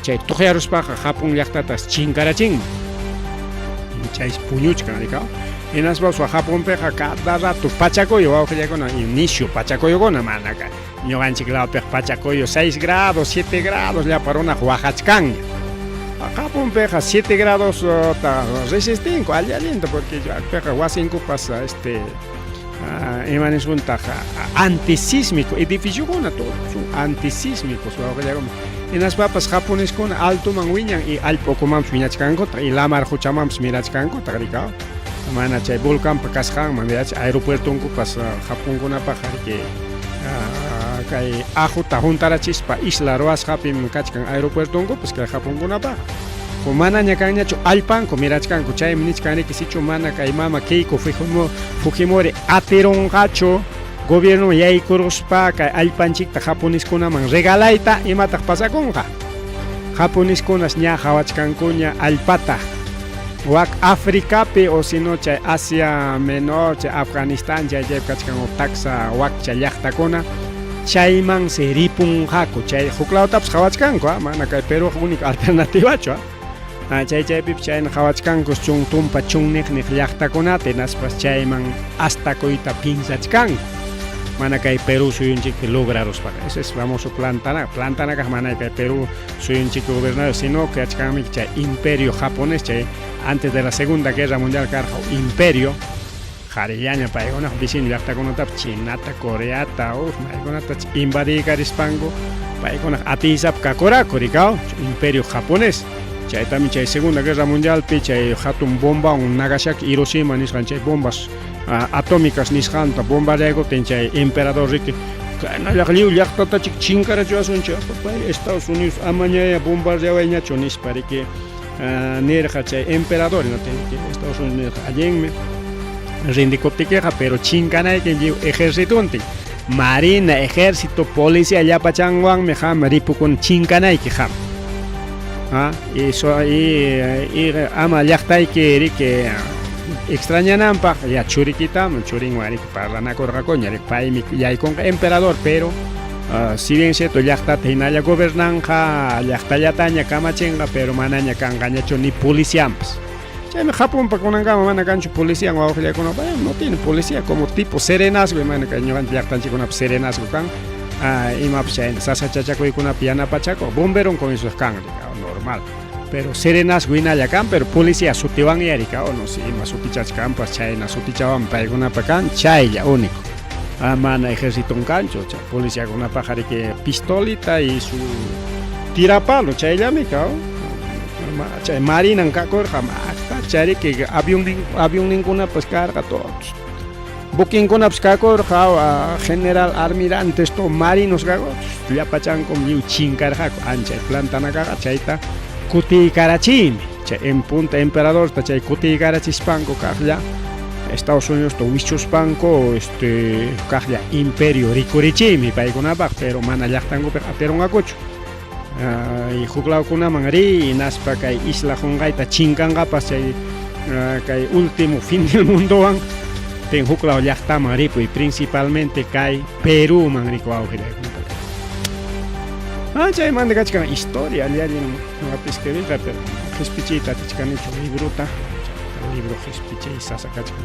Chay tuqyaruspaqa Japón llaqtatas chinkarachinman. Chaysi puñuchkan rikaw. Hinaspapas Japonpiqa cada rato pachakuyo wawqillakuna, nisyu pachakuyukuna mana ñuqanchik lawpiqa pachakuyo 6 grados, 7 grados llapa runaqa waqachkanña. Japonpiqa 7 grados ta resistinku alli allinta porque piqa wasinkupas este ima nisuntaq antisísmico edificiokuna todo son antisísmicos wawqillakuna. Hinaspapas japoneskuna altoman wiñan y allpa ukumanpas wiñachkankutaq y lamar quchamanpas mirachkankutaq rikaw. Mana chay volcanpa kasqanman mirach aeropuertonkupas Japonkunapaq riki kay ajuta huntarachispa isla ruwasqapim kachkan aeropuertonkupas kay Japonkunapaq. Manaña kanñachu allpanku mirachkanku, chaymi nichkan riki sichu mana kay mama Keiko Fujimori atirunqachu gobiernoman yaykuruspa kay allpanchikta japoneskunaman regalayta, imataq pasakunqa? Japoneskunas ña qawachkankuña allpata wak Africapi o sino chay Asia Menor, chay Afganistán, chay chaypi kachkan taksa wakcha llaqtakuna, chaymansi ripunqaku, chay huklawtapas qawachkanku, mana kay Perúqa única alternativachu, chay chaypipas chayna qawachkanku chun tumpa chunniqniq llaqtakunata, hinaspas chayman astakuyta piensachkanku, mana kay Perú suyunchikpi lograruspaqa. Ese es famoso plantana, plantanakaq mana kay Perú suyunchikpi gobernador, sino que achkanmi chay imperio japonés, chay antes de la Segunda Guerra Mundial karqa imperio, qharillaña paykunaq vecino llaqtakunatapas Chinata, Coreata, uf, maykunata invadiykarispanku paykunaq atiysapa kakuraku rikaw, imperio japonés. Chaytami chay Segunda Guerra Mundialpi chay hatun bombawan Nagasaki, Hiroshima nisqan chay bombas atómicas nisqanta bombardeaykuptin chay emperador riki kaynallaq lliw llaqtatachik chinkarachiwasunchik, papay Estados Unidos amañaya bombardeawayñachu nispa riki nirqa chay emperador, Estados Unidos nirqa allinmi rindikuptikiqa, pero chinkanayki lliw ejercitontin, marina, ejército, policía llapachanwanmi qam ripukun chinkanayki qam. Y, so, y ama llaqtayki riki extrañananpaq ya churikitam churinwan riki parlanakurqakuña riki paymi yaykunqa emperador, pero si bien cierto llaqtata hinalla gobernanqa, llaqtallataña kamachinqa, pero manaña kanqañachu ni policianpas. Chaymi Japonpa kunankama mana kanchu polician wawqillakuna, no tiene policía como tipo serenazgo, imana kay ñuqanchik llaqtanchikkunapi serenazgo kan, imapas chayna sasachachakuykunapi yanapachakuq, bomberon con eso kan, normal. Pero serenazgo hinalla kan, pero policía sutiwan rika, o no sé, ima sutichachkanpas chayna sutichawan paykunapa kan, chaylla único. Mana ejército kanchu, chay policiakunapaq riki pistolita y su tirapalo, chayllami ka. Chay marinan kakurqa, chariki avionninkunapas karqa todos. Buquinkunapas kakurqa, general almirantes, todo marinos kakur, llapachankum lliw chinkarqaku, ancha plantanakaqa chayta kutiykarachiymi. Chay en punta emperadorta chay kutiykarachispanku kaqlla Estados Unidos to wichuspanku este kaqlla imperio rikurichiymi paykunapaq, pero mana llaqtankupiqa atirunqakuchu. Y huklawkunaman riy hinaspa kay isla qunqayta chinkanqapas chay kay último fin del mundowan ten huklaw llaqtaman ripuy, principalmente kay Perúman riku wawqillaykuna. Chaymanta kachkan historia alli allin ñuqapi escribirqa, pero qispichiyta atichkanichu librota, libro qispichay sasa kachkan,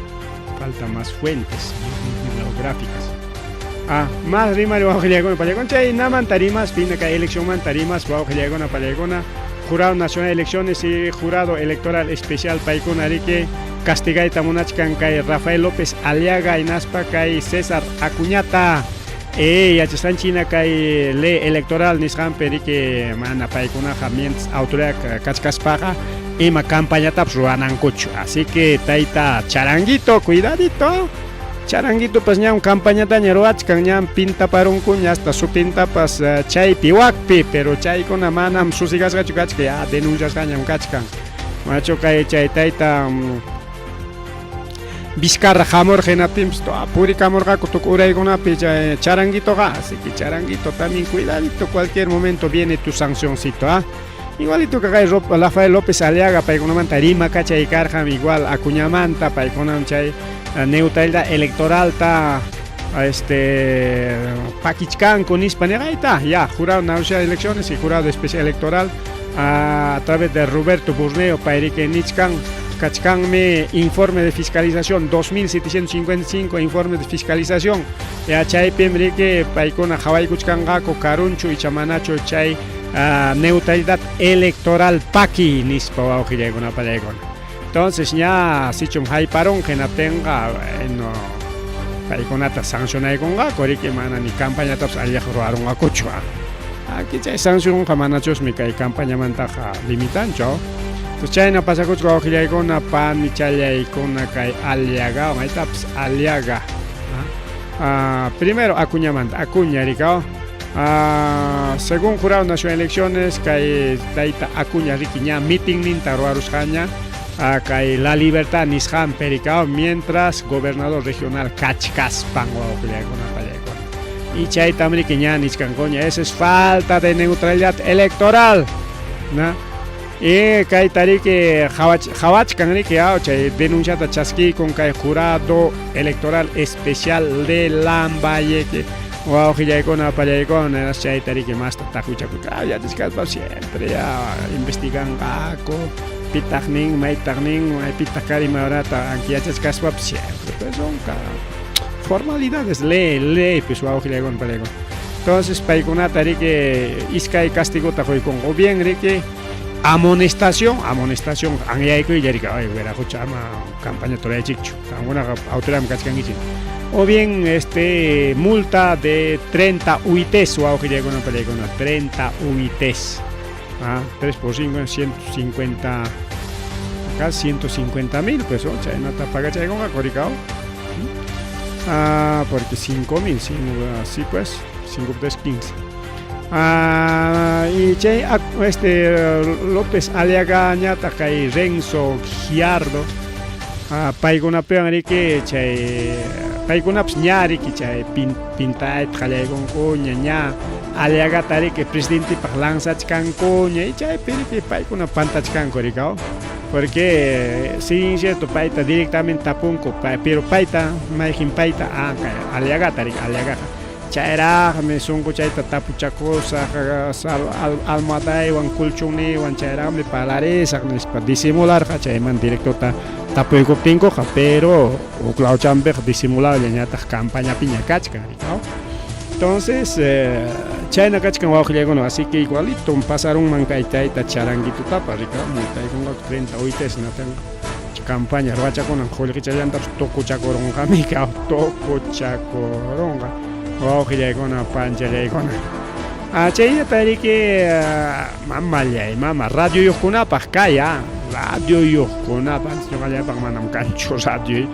falta más fuentes bibliográficas. Más rimari wawqillaykuna pallaykuna, chay namanta rimaspa hina kay eleccionmanta rimaspa wawqillaykuna pallaykuna, Jurado Nacional de Elecciones y Jurado Electoral Especial paykuna riki castigayta munachkan kay Rafael López Aliaga hinaspa kay César Acuñata. Yachasqanchik kay ley electoral nisqanpi riki mana paykunaqa mientras autoridad kachkaspaqa ima campañatapas ruwanankuchu. Así que tayta Charanguito, cuidadito. Charanguitopas ñam campañataña ruwachkan, ñam pintaparunkuña hasta sutintapas chaypi wakpi, pero chaykuna manam susigasqachu kachkan, ya denunciasqañam kachkan. Machu kay chay tayta Vizcarra hamurqa hinaptinpas purikamurqaku tukuy uraykunapi chay Charanguitoqa. Así que Charanguito también cuidadito, cualquier momento viene tu sancioncito, ¿ah? Igualito que kay Rafael López Aliaga paykunamanta rimakachay karqan, igual Acuñamanta paykunam chay neutralidad electoralta pakichkanku nispa niqayta. Ya, jurado nacional de elecciones y jurado especial electoral a través de Roberto Burneo payriki nichkan kachkanmi informe de fiscalización 2755 informe de fiscalización. Ya chaypim riki paykuna qhawaykuchkanqaku karunchu icha manachu chay neutralidad electoral paki nispa wawqillaykuna pallaykuna. Entonces ña sichum hayparun hinaptinqa, bueno, paykunata sancionaykunqaku riki, mana ni campañatapas allaq ruwarunqakuchu. Aquí chay sancionqa manachusmi kay campañamantaqa limitanchu. Entonces chayna pasakuchka wawqillaykuna panichallaykuna kay Aliaga, maytapas Aliaga. Primero Acuñamanta, Acuña rikaw. Según Jurado Nacional de Elecciones, kay tayta Acuña riki ña mitin ninta ruwarusqaña kay La Libertad nisqanpi rikaw, mientras gobernador regional kachkaspan wawqillaykuna pallaykuna. Y chaytam riki ña nichkankuña, esa es falta de neutralidad electoral, ¿no? Y kayta riki qhawachkan riki chay denunciata chaskiykun kay jurado electoral especial de Lambayeque. Wawqillaykuna pallaykuna, chayta riki masta taqwichakuy yachachkaspa siempre ya investiganqaku pitaqnin maytaqnin maypitaq kari mayrata anki yachachkaspapas siempre pues son formalidades ley pues wawqillaykuna pallaykuna. Entonces paykunata riki iskay castigota quykunqa, o bien riki amonestación, amonestación anyaykuylla riki, ay wiraqucha ama campañata ruraychikchu, qamkunaqa autoridadmi kachkankichik. O bien multa de 30 UITs, wawqillaykuna pallaykuna, 30 UITs. 3 por 5, 150, acá 150 mil, pues, oh, chaynata pagachaykunqa rikaw. Porque 5 mil, así pues, 5 por 3, 15. Y chay López Aliaga ñataq kay Renzo Giardo, paykunapiwan riki chay paykunapas ña riki chay pintayta qallaykunkuña, ña Aliagata riki presidentepaq lanzachkankuña, y chaypi riki paykuna pantachkanku rikaw. Porque sí, cierto, payta directamente tapunku, pero payta, mayqin payta, kay Aliagata riki, Aliagaqa. Chayraqmi sunquchayta tapuchakusaq almohadaywan colchonniwan chayraqmi parlarisaq nispa disimularqa chayman directota tapuykuptinkuqa, pero huk lawchanpiqa disimulable ñataq campañapiña kachkan rikaw. Entonces chayna kachkan wawqillaykuna, así que igualito pasarunman kay tayta Charanguitotapa rikaw, multaykunqaku 30 UITs natanqa campaña ruwachakunan qullqichallantapas tukuchakurunqami kaw, tukuchakurunqa wawqillaykuna panchallaykuna. Chaynata riki mamallay mama radioyuqkunapaq kay radioyuqkunapaq, ñuqallaypaq manam kanchu radio,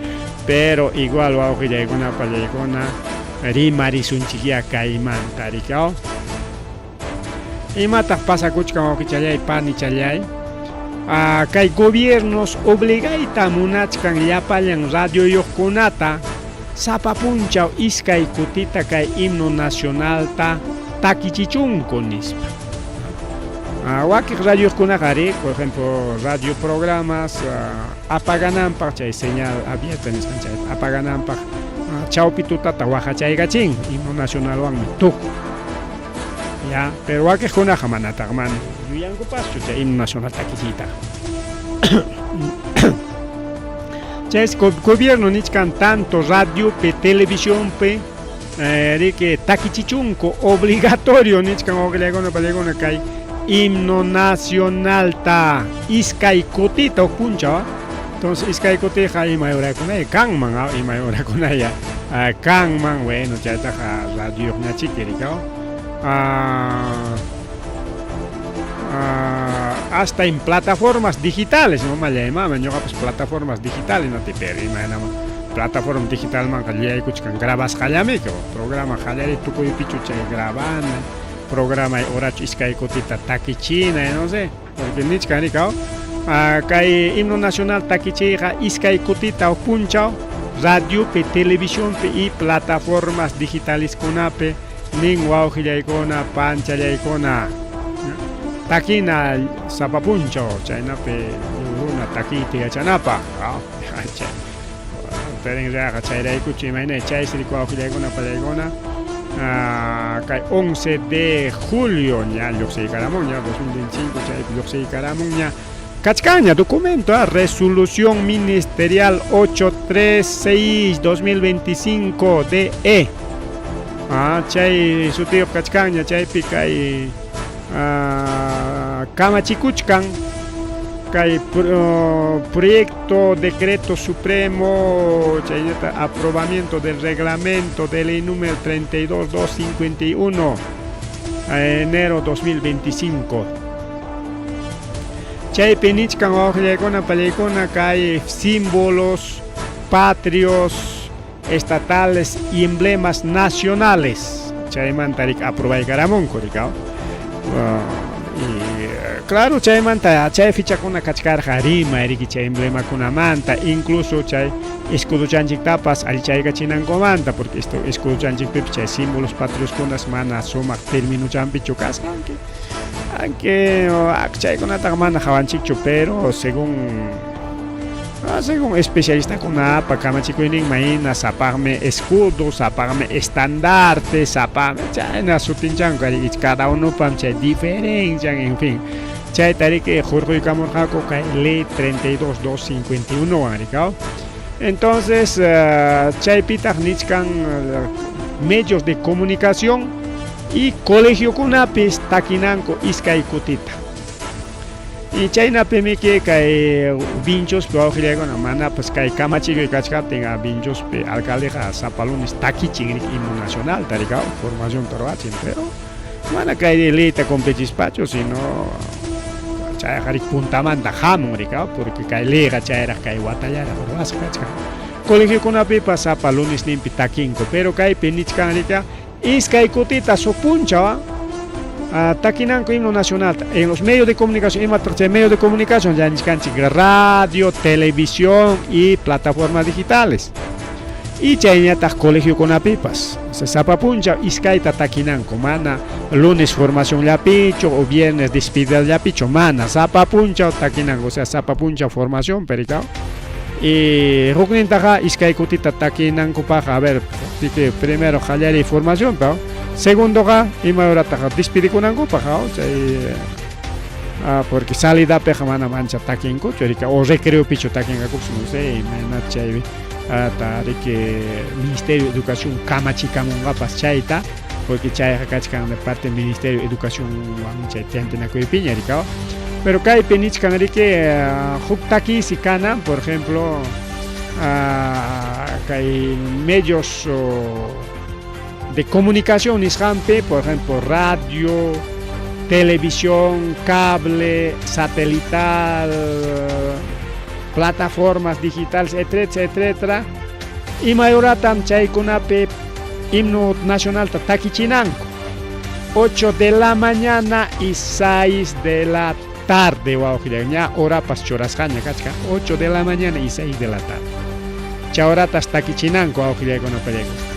pero igual wawqillaykuna pallaykuna rimarisunchikyá kaymanta rikaw. Imataq pasakuchkan wawqichallay panichallay? Kay gobiernos obligayta munachkan llapallan radioyuqkunata sapa punchaw iskay kutita kay himno nacionalta takichichunku nispa. Wakiq radioyuqkunaqa ari, por ejemplo, radio programas apagananpaq chay señal abierta nisqan chay apagananpaq chawpi tutata waqachaykachin himno nacionalwanmi tukun. Ya, pero wakiqkunaqa manataq mana yuyankupaschu chay himno nacional takichiytaqa. Chay gobierno nichkan tanto radiopi, televisionpi riki takichichunku obligatorio nichkan wawqillaykuna pallaykuna kay himno nacionalta iskay kutita huk punchaw. Entonces iskay kutiqa imay horakunaya kanman, imay horakunaya kanman, bueno, chaytaqa radioyuqñachiki rikaw. Hasta en plataformas digitales, no mallaymanmi ñuqapas plataformas digitales no pero imaynama plataforma digitalmanqa yuyaykuchkan grabasqallamiki programa qallariy tukuypichu chay grabana programay horachu iskay kutita takichina no sé porque nichkan rikaw kay himno nacional takichiyqa iskay kutita huk punchaw radiopi televisionpi y plataformas digitaleskunapi nin wawqillaykuna panchallaykuna takina sapa punchaw chaynapi runa takiyta yachanapaq Teren raqa chayraykuchu imayna chaysi riku wawqillaykuna pallaykuna kay 11 de julio ña lluqsiykaramunña 2025 chaypi lluqsiykaramunña kachkanña documento resolución ministerial 836 2025 DE chay sutiyuq kachkanña chaypi kay kamachikuchkan kay proyecto decreto supremo chaynata aprobamiento del reglamento de ley número 32251 enero 2025 chaypi nichkan wawqillaykuna pallaykuna kay símbolos patrios estatales y emblemas nacionales chaymanta rik aprobaykaramunku rikaw y claro chaymanta chay fichakuna kachkarqa rimay riki chay emblemakunamanta incluso chay escuduchanchiktapas allichaykachinankumanta porque esto escuduchanchikpipas chay símbolos patrioskunas mana sumaq terminuchanpichu kasqa aunque chaykunataqa mana hawanchikchu pero según según especialistakunapa kamachikuyninman hina sapaqmi escudo sapaqmi estandarte sapaqmi chayna sutinchanku cada unopam chay diferencian en fin chayta riki hurquykamurqaku kay ley 32251 wan rikaw entonces chaypitaq nichkan medios de comunicación y colegiokunapis takinanku iskay kutita y chaynapimiki kay Vinchospi wawqillaykuna manapas kay kamachikuy kachkaptin Vinchospi alcaldeqa sapa lunes takichin riki himno nacionalta rikaw formacionta ruwachin pero mana kay leyta cumplichispachu sino chayqa riki puntamanta hamun rikaw porque kay leyqa chayraq kay watallaraq ruwasqa kachkan colegiokunapipas sapa lunesninpi takinku pero kaypi nichkan rika iskay kutita huk punchaw takinanku himno nacional en los medios de comunicación imataq chay medio de comunicación ya nichkanchik radio, televisión y plataformas digitales y chayñataq colegiokunapipas sapa punchaw iskayta takinanku mana lunes formacionllapichu o viernes despedidallapichu mana sapa punchaw takinanku o sea sapa punchaw formación perikaw y huknintaqa iskay kutita takinankupaqqa a ver primero qallariy formación segundoqa ima horataqa despedikunankupaq chay porque salidapiqa mana ancha takinkuchu riki o recreopichu takinqakupas no sé imayna chay riki Ministerio de Educación kamachikamunqapas chayta porque chayqa kachkan de parte del Ministerio de Educación chay tantinakuypiña rikaw pero kaypi nichkan riki huk takiysi kanan por ejemplo kay medios de comunicación nisqanpi por ejemplo radio, televisión, cable, satelital, plataformas digitales, etcétera, etcétera. Imay horatam chaykunapi himno nacionalta takichinanku 8 de la mañana y 6 de la tarde wawqilla ña horapas churasqaña kachkan 8 de la mañana y 6 de la tarde chay horatas takichinanku wawqillaykuna pallaykuna.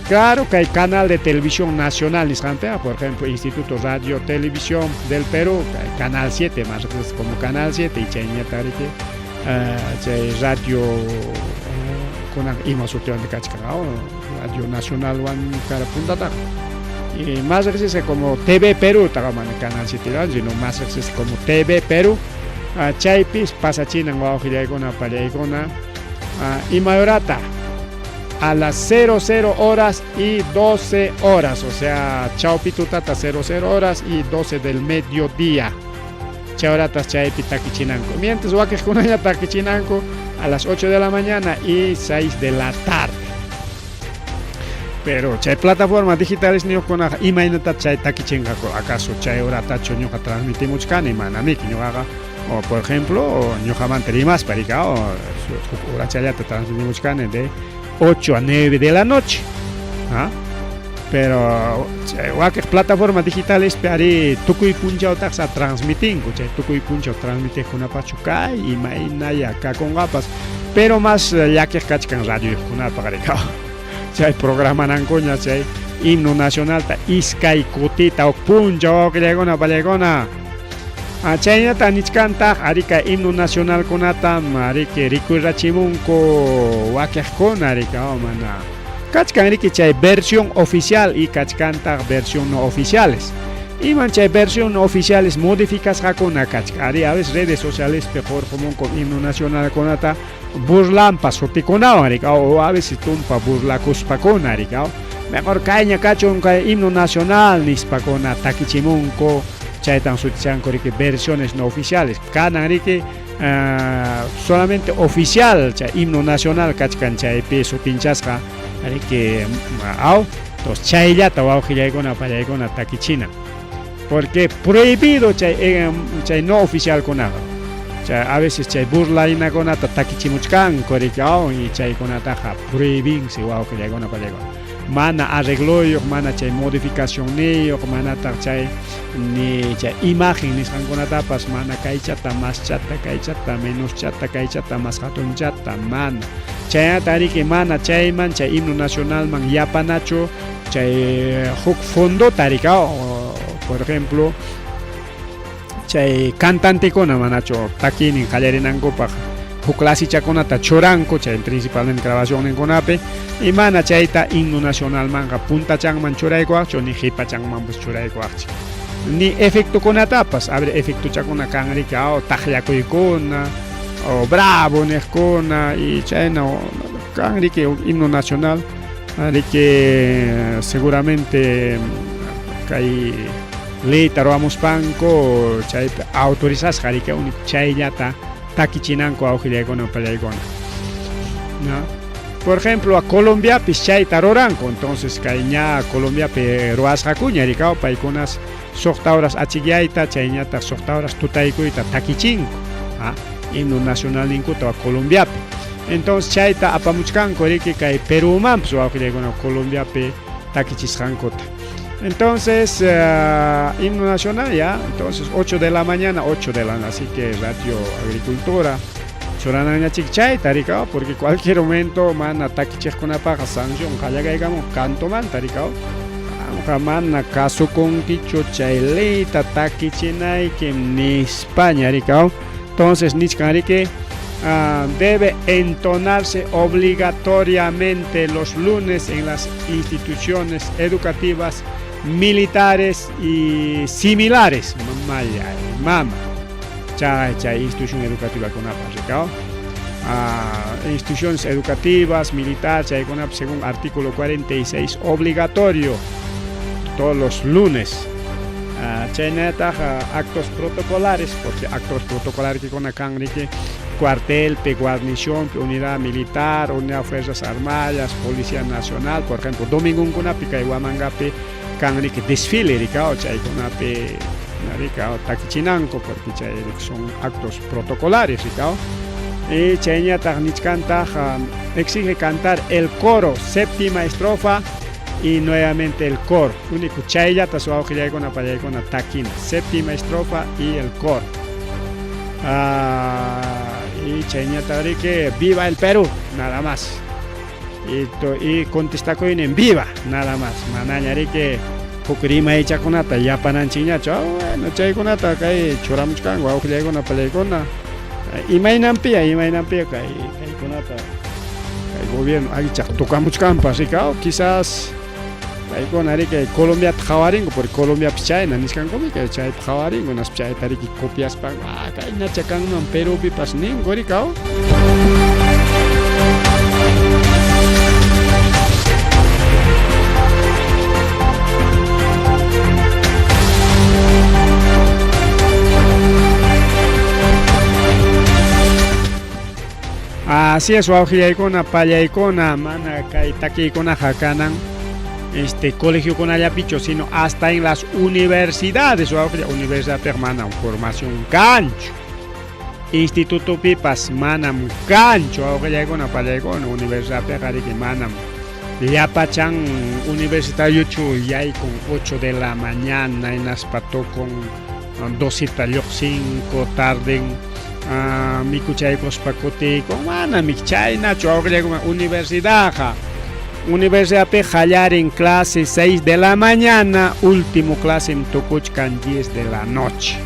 Claro que hay canal de televisión nacional nisqanpiqa por ejemplo Instituto Radio Televisión del Perú Canal 7 más como Canal 7 y chayñata riki chay radio kunan ima sutiwan kachkan Radio Nacional wan kara puntataqa y más riqsisqa como TV Perú taqa mana Canal 7 sino más riqsisqa como TV Perú chaypis pasachinan wawqillaykuna pallaykuna imay horata a las 00 horas y 12 horas, o sea, chawpi tutata 00 horas y 12 del mediodía. Chay horatas chaypi takichinanku. Mientras wakiqkunaña takichinanku a las 8 de la mañana y 6 de la tarde. Pero chay plataforma digitales niyuqkunaqa imaynata chay takichinqaku acaso chay horatachu ñuqa transmitimuchkani manamiki ñuqaqa o por ejemplo ñuqamanta rimaspa rika o huk horachallata transmitimuchkani de 8 a 9 de la noche. ¿Ah? Pero chay wakiq plataforma digitalespi ari tukuy punchawtaq sa transmitinku chay tukuy punchaw transmitiqkunapachu kay imaynaya kakunqapas pero mas llakiq kachkan radioyuqkunapaq rika chay programanankuña chay himno nacionalta iskay kutita huk punchaw wawqillaykuna pallaykuna. Chaynata nichkantaq arika himno nacionalkunatam ariki rikuyrachimunku wakiqkuna rika mana kachkan riki chay versión oficial y kachkantaq versión no oficiales. Iman chay versión no oficiales modificasqakuna kachkan ari a veces redes socialespi qurqumunku himno nacionalkunata burlampa sutikunawan rika o a veces tumpa burlakuspakuna rika mejor kayña kachun kay himno nacional nispakuna takichimunku chaytan sutichanku riki versiones no oficiales kanan riki solamente oficial chay himno nacional kachkan chaypi sutinchasqa riki aw entonces chayllata wawqillaykuna pallaykuna takichina porque prohibido chay chay no oficialkunaqa chay a veces chay burlaynakunata takichimuchkanku riki aw y chaykunataqa prohibinsi wawqillaykuna pallaykuna mana arregloyuq mana chay modificacionniyuq manataq chay ni chay imagen nisqankunatapas mana kaychata maschata kaychata menoschata kaychata mas hatunchata mana chaynata riki mana chayman chay himno nacionalman yapanachu chay huk fondota rika por ejemplo chay cantantekuna manachu takiynin qallarinankupaq huk clasichakunata churanku chay principalmente grabacionninkunapi y mana chayta himno nacionalmanqa puntachanman churaykuwaqchu ni qhipachanmanpas churaykuwaqchik ni efectokunatapas a ver efectochakuna kan riki aw taqllakuykuna o bravo niqkuna y chayna kan riki himno nacional riki seguramente kay leyta ruwamuspanku chaypi autorizasqa riki único chayllata takichinanku awqillaykuna pallaykuna. ¿No? Por ejemplo, a Colombiapis chayta ruranku, entonces kay ña Colombiapi ruwasqakuña rikaw paykunas suqta horas achikyayta chayñataq suqta horas tutaykuyta takichinku, ¿ah? Himno nacionalninkuta Colombiapi. Entonces chayta apamuchkanku riki kay Perúmanpas wawqillaykuna Colombiapi takichisqankuta. Entonces, himno nacional ya, entonces 8 de la mañana, 8 de la así que Radio Agricultura churananñachik chayta rikaw porque cualquier momento mana takichiqkunapaqa sanción qallaraykamun cantomanta rikaw qamqa mana kasukunkichu chay leyta takichinayki nispaña rikaw. Entonces nichkan riki debe entonarse obligatoriamente los lunes en las instituciones educativas militares y similares. Mamalla, mama. Chay chay institución educativa kunapas rikaw. Instituciones educativas, militar, chaykunapas según artículo 46 obligatorio todos los lunes. Chaynataq actos protocolares, porque actos protocolares kuna kan riki cuartelpi, guarnicionpi, unidad militar, unidad de fuerzas armadas, policía nacional, por ejemplo, domingunkunapi kay Huamangapi kan riki desfile rikaw chaykunapi rikaw takichinanku porque chay son actos protocolares rikaw. Y chayñataq nichkantaq exige cantar el coro, séptima estrofa y nuevamente el coro. Único chayllata su awqillaykuna pallaykuna takina, séptima estrofa y el coro. Y chayñataq riki viva el Perú, nada más. Y contestakuynin viva, nada más. Manaña riki huk rimaychakunata yapananchikñachu. Bueno, chaykunata kay churamuchkanku awqillaykuna pallaykuna. Imaynanpiya imaynanpiya kay kaykunata kay gobierno allichaq tukamuchkanpas rikaw quizás paykuna riki Colombiata qhawarinku porque Colombiapis chayna nishkankumi kay chaypi qhawarinku hinaspa chayta riki copiaspanku kaynacha kanman Perupipas ninku rikaw. Así es, wawqillaykuna, pallaykuna, mana kay takiykunaqa kanan este colegiokunallapichu, sino hasta en las universidades, wawqilla, universidadpiqa manam formación kanchu. Institutopipas manam kanchu, wawqillaykuna, pallaykuna, universidadpiqa riki manam llapachan universitariochu yaykun 8 de la mañana hinaspa tukun 12ta lluqsinku tarden mikuchaykuspa kutiykun, manam chaynachu wawqillaykuna universidadqa. Universidadpiqa qallarin clase 6 de la mañana, último clasem tukuchkan 10 de la noche.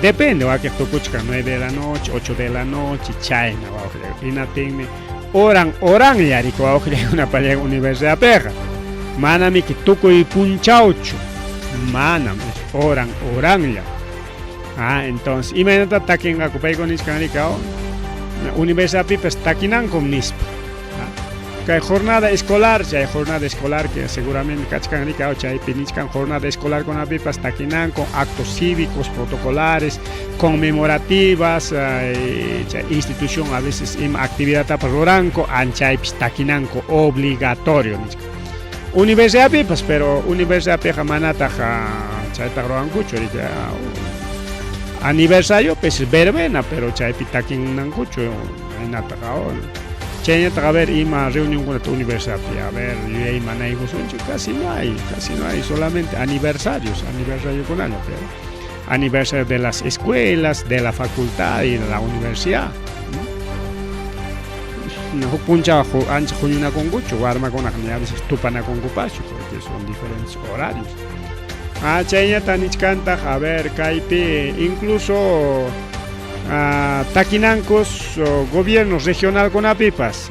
Depende, wakiq tukuchkan 9 de la noche, 8 de la noche, chayna wawqillaykuna. Hinaptinmi horan horanlla riki wawqillaykuna pallay universidadpiqa. Manamiki tukuy punchawchu, manam, horan horanlla. Entonces, imaynata takinqaku paykuna nichkan riki, universidadpipas takinankum nispa. Kay jornada escolar, chay jornada escolar que seguramente kachkan riki, chaypi nichkan jornada escolarkunapipas takinanku, actos cívicos, protocolares, conmemorativas, chay institución a veces ima actividadtapas ruranku, anchaypis takinanku obligatorio nichkan. Universidadpipas, pero universidadpiqa manataq chaytaqa ruwankuchu riki. Aniversario pues verbena, pero chaypi takinankuchu hinataqa. Chaynataq a ver ima reunionkunata universidadpi, a ver yuyaymanaykusunchik, casi no hay, solamente aniversarios, aniversariokunalla, pero aniversario de las escuelas, de la facultad y de la universidad. Huk punchaw ancha huñunakunkuchu, warmakunaqa ni a veces tupanakunkupaschu porque son diferentes horarios. Chayñata nichkantaq, a ver, kaypi incluso takinankus gobiernos regionalkunapipas,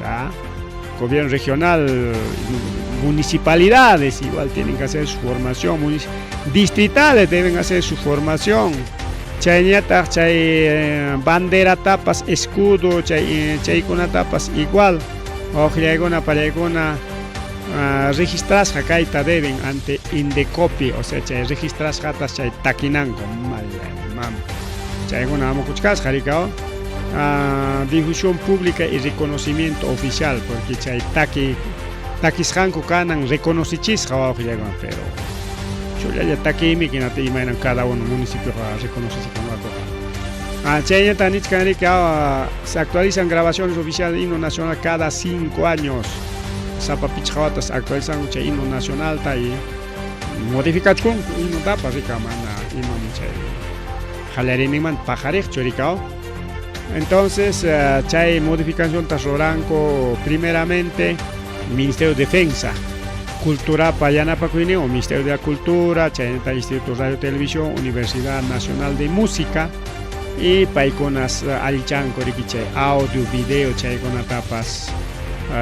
gobierno regional, municipalidades igual tienen que hacer su formación, distritales deben hacer su formación. Chayñataq chay banderatapas, escudo, chay chaykunatapas igual, wawqillaykuna, pallaykuna, registrasqa kayta deben ante Indecopi, o sea, chay registrasqatas chay takinanku, mam. Chaykuna hamukuchkasqa riki, difusión pública y reconocimiento oficial, porque chay taki takisqanku kanan reconocichisqa wawqillaykuna, pero chullalla takiymi hinata imaynan cada uno municipioqa reconocichikanqakuqa. Chayñata nichkan riki, se actualizan grabaciones oficiales himno nacional cada 5 años. Sapa pichqa watas actualizanku chay himno nacionalta y modificachkunku himnotapas rika, mana imam chay qallariyninmanta paqariqchu rika. Entonces, chay modificacionta ruranku primeramente Ministerio de Defensa, Culturapa yanapakuyninwan, Ministerio de la Cultura, chaynata Instituto Radio Televisión, Universidad Nacional de Música, y paykunas allichanku riki chay audio, video chaykunatapas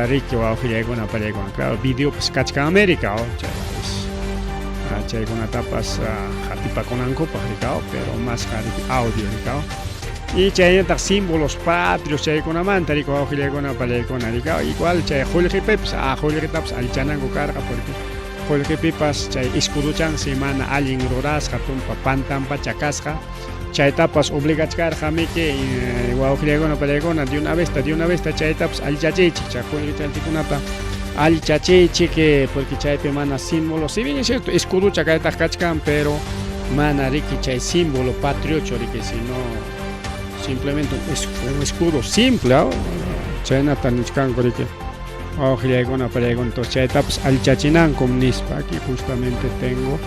riki wawqillaykuna, pallaykuna. Claro, videopas kachkanmi rika, chay chaykunatapas qatipakunankupaq rika, pero más riki audio rika. Y chaynataq símbolos patrios chaykunamanta riki wawqillaykuna, pallaykuna rika, igual chay qullqipipas, qullqitapas allichananku karqa porque qullqipipas chay escuduchansi mana allin rurasqa, tumpa pantanpacha kasqa. Chaytapas obligachkarqamiki wawqillaykuna, pallaykuna, de una vez chaytapas allichachiychik, chay qullqichanchikkunata allichachiychik, porque chaypi mana símbolo, si bien es cierto, escuducha kaytaq kachkan, pero mana riki chay símbolo patriocho riki, sino simplemente un escudo simple, chaynata nichkanku riki wawqillaykuna, pallaykuna, entonces chaytapas allichachinankum nispa. Aquí justamente tengo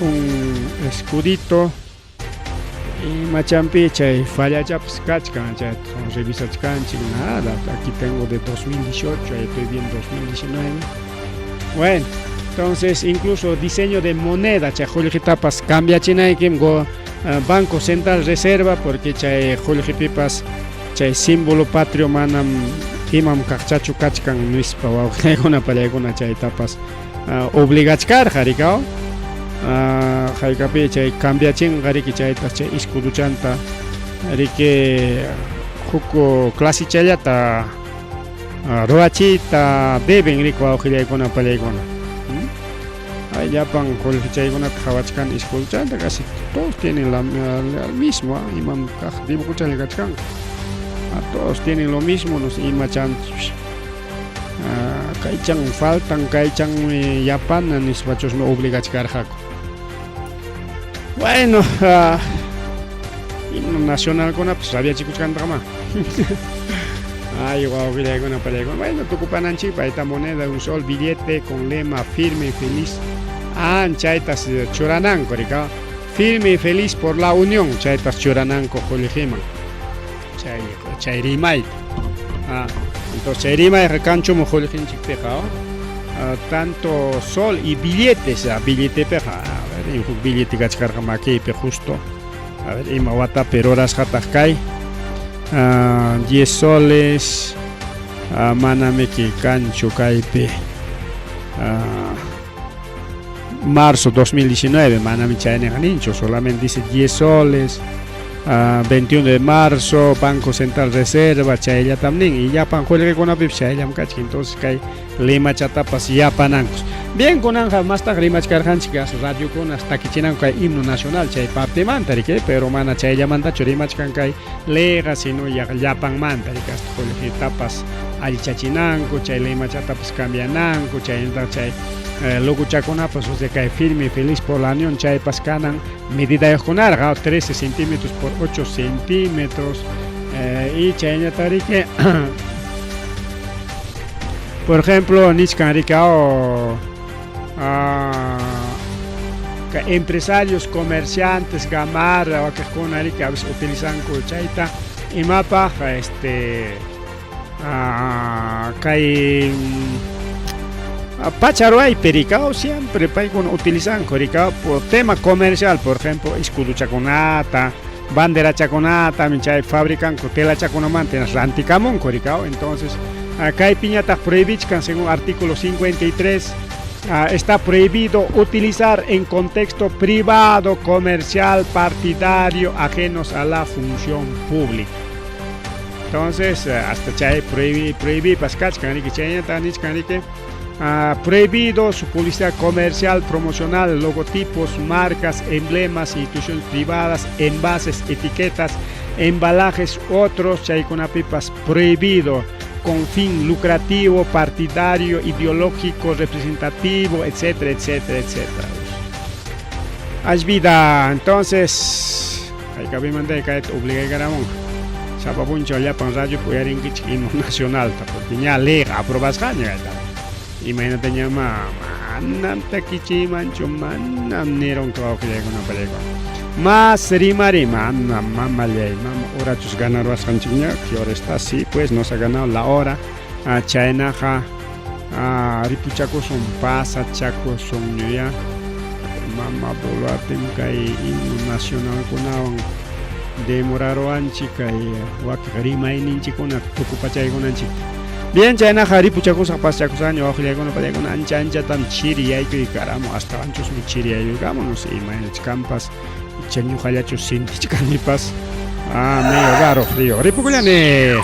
un escudito y machampi chay fallachapas kachkan, chayta revisachkanchik, nada, aquí tengo de 2018, ahí estoy viendo 2019. Bueno, entonces incluso diseño de moneda, chay qullqitapas cambiachinaykim go Banco Central Reserva, porque chay qullqipipas chay símbolo patrio manam imam kaqchachu kachkan nispa wawqillaykuna, pallaykuna, chaytapas obligachkarqa rika. Haykapi chay cambiachinqa riki chayta chay escuduchanta riki huk clasichallata ruwachiyta deben riki wawqillaykuna, pallaykuna. Ay, llapan qullqichaykunata qhawachkani escuduchanta, casi todos tienen el mismo, imam kaq dibujochalla kachkanku. Todos tienen lo mismo, no sé, imachanchus. Kaychan faltan, kaychanmi yapana nispachusmi obligachkarqaku. Bueno, himno nacionalkunapas rabiachikuchkantaqmá. Ay, wawqillaykuna, pallaykuna. Bueno, tukupananchikpa esta moneda de un sol billete con lema firme y feliz. Chaytas churananku, rika. Firme y feliz por la unión, chaytas churananku qullqiman. Chay chay rimayta. Entonces chay rimayqa kanchumu qullqinchikpiqa, tanto sol y billetes, billetepiqa, a ver, huk billete kachkarqa makiypi justo. A ver, ima watapi rurasqataq kay. 10 soles, manamiki kanchu kaypi. Marzo 2019, manami chayniqa ninchu, solamente dice 10 soles. 21 de marzo, Banco Central Reserva, chayllatam nin, y llapan qullqikunapipas chayllam kachkan, entonces kay limachatapas yapanankus. Bien, kunanja mastaq rimachkarqanchik as radiokuna takichinanku kay himno nacional chay partemanta, riki, pero mana chayllamantachu rimachkan kay leyqa, sino llapanmanta, riki, hasta qullqitapas allichachinanku, chay limachatapas cambiananku, chaynataq chay logochakunapas, o sea, kay firme y feliz por la unión, chaypas kanan medidayuqkunarqa, 13 centímetros por 8 centímetros, y chaynataq riki, por ejemplo, nichkan riki, empresarios, comerciantes, gamarra, wakiqkuna riki, a veces utilizanku chayta imapaq kay pacha ruwaypi rika, siempre paykuna utilizanku rika por tema comercial, por ejemplo, escudochakunata, banderachakunata, chay fabricanku telachakunamanta rantikamunku rika, entonces kaypiñataq prohibichkan según artículo 53. Está prohibido utilizar en contexto privado, comercial, partidario, ajenos a la función pública. Entonces, hasta chay prohibí, prohibí, kachkan, riki, chayñata nichkan, riki, prohibido su publicidad comercial, promocional, logotipos, marcas, emblemas, instituciones privadas, envases, etiquetas, embalajes, otros, chaykunapipas prohibido con fin lucrativo, partidario, ideológico, representativo, etcétera, etcétera, etcétera. Haz vida, entonces, hay que mandar que obligay Sapa punchaw llapan radio uyarinkichik himno nacional, porque ña leyqa aprobasqaña. Imaynata ña manam takichiymanchu, manam nirunku wawqillaykuna, pallaykuna. Más rimari, mana mamallay, mama horachus ganaruwasqanchikña, ¿qué hora está? Sí, pues nos ha ganado la hora. Chaynaqa ripuchakusun, pasachakusun ya. Mama Boluartem kay himno nacionalkunawan demoraruwanchik kay wakiq rimayninchikkuna tukupachaykunanchikta. Bien, chaynaqa ripuchakusaq, pasachakusaqña wawqillaykuna, pallaykuna, ancha anchatam chiri yaykuykaramo, astawanchusmi chiri yaykuykamun, no sé, imaynachkanpas, icha ñuqallachus sintichkanipas. Medio raro frío. Ripukullani.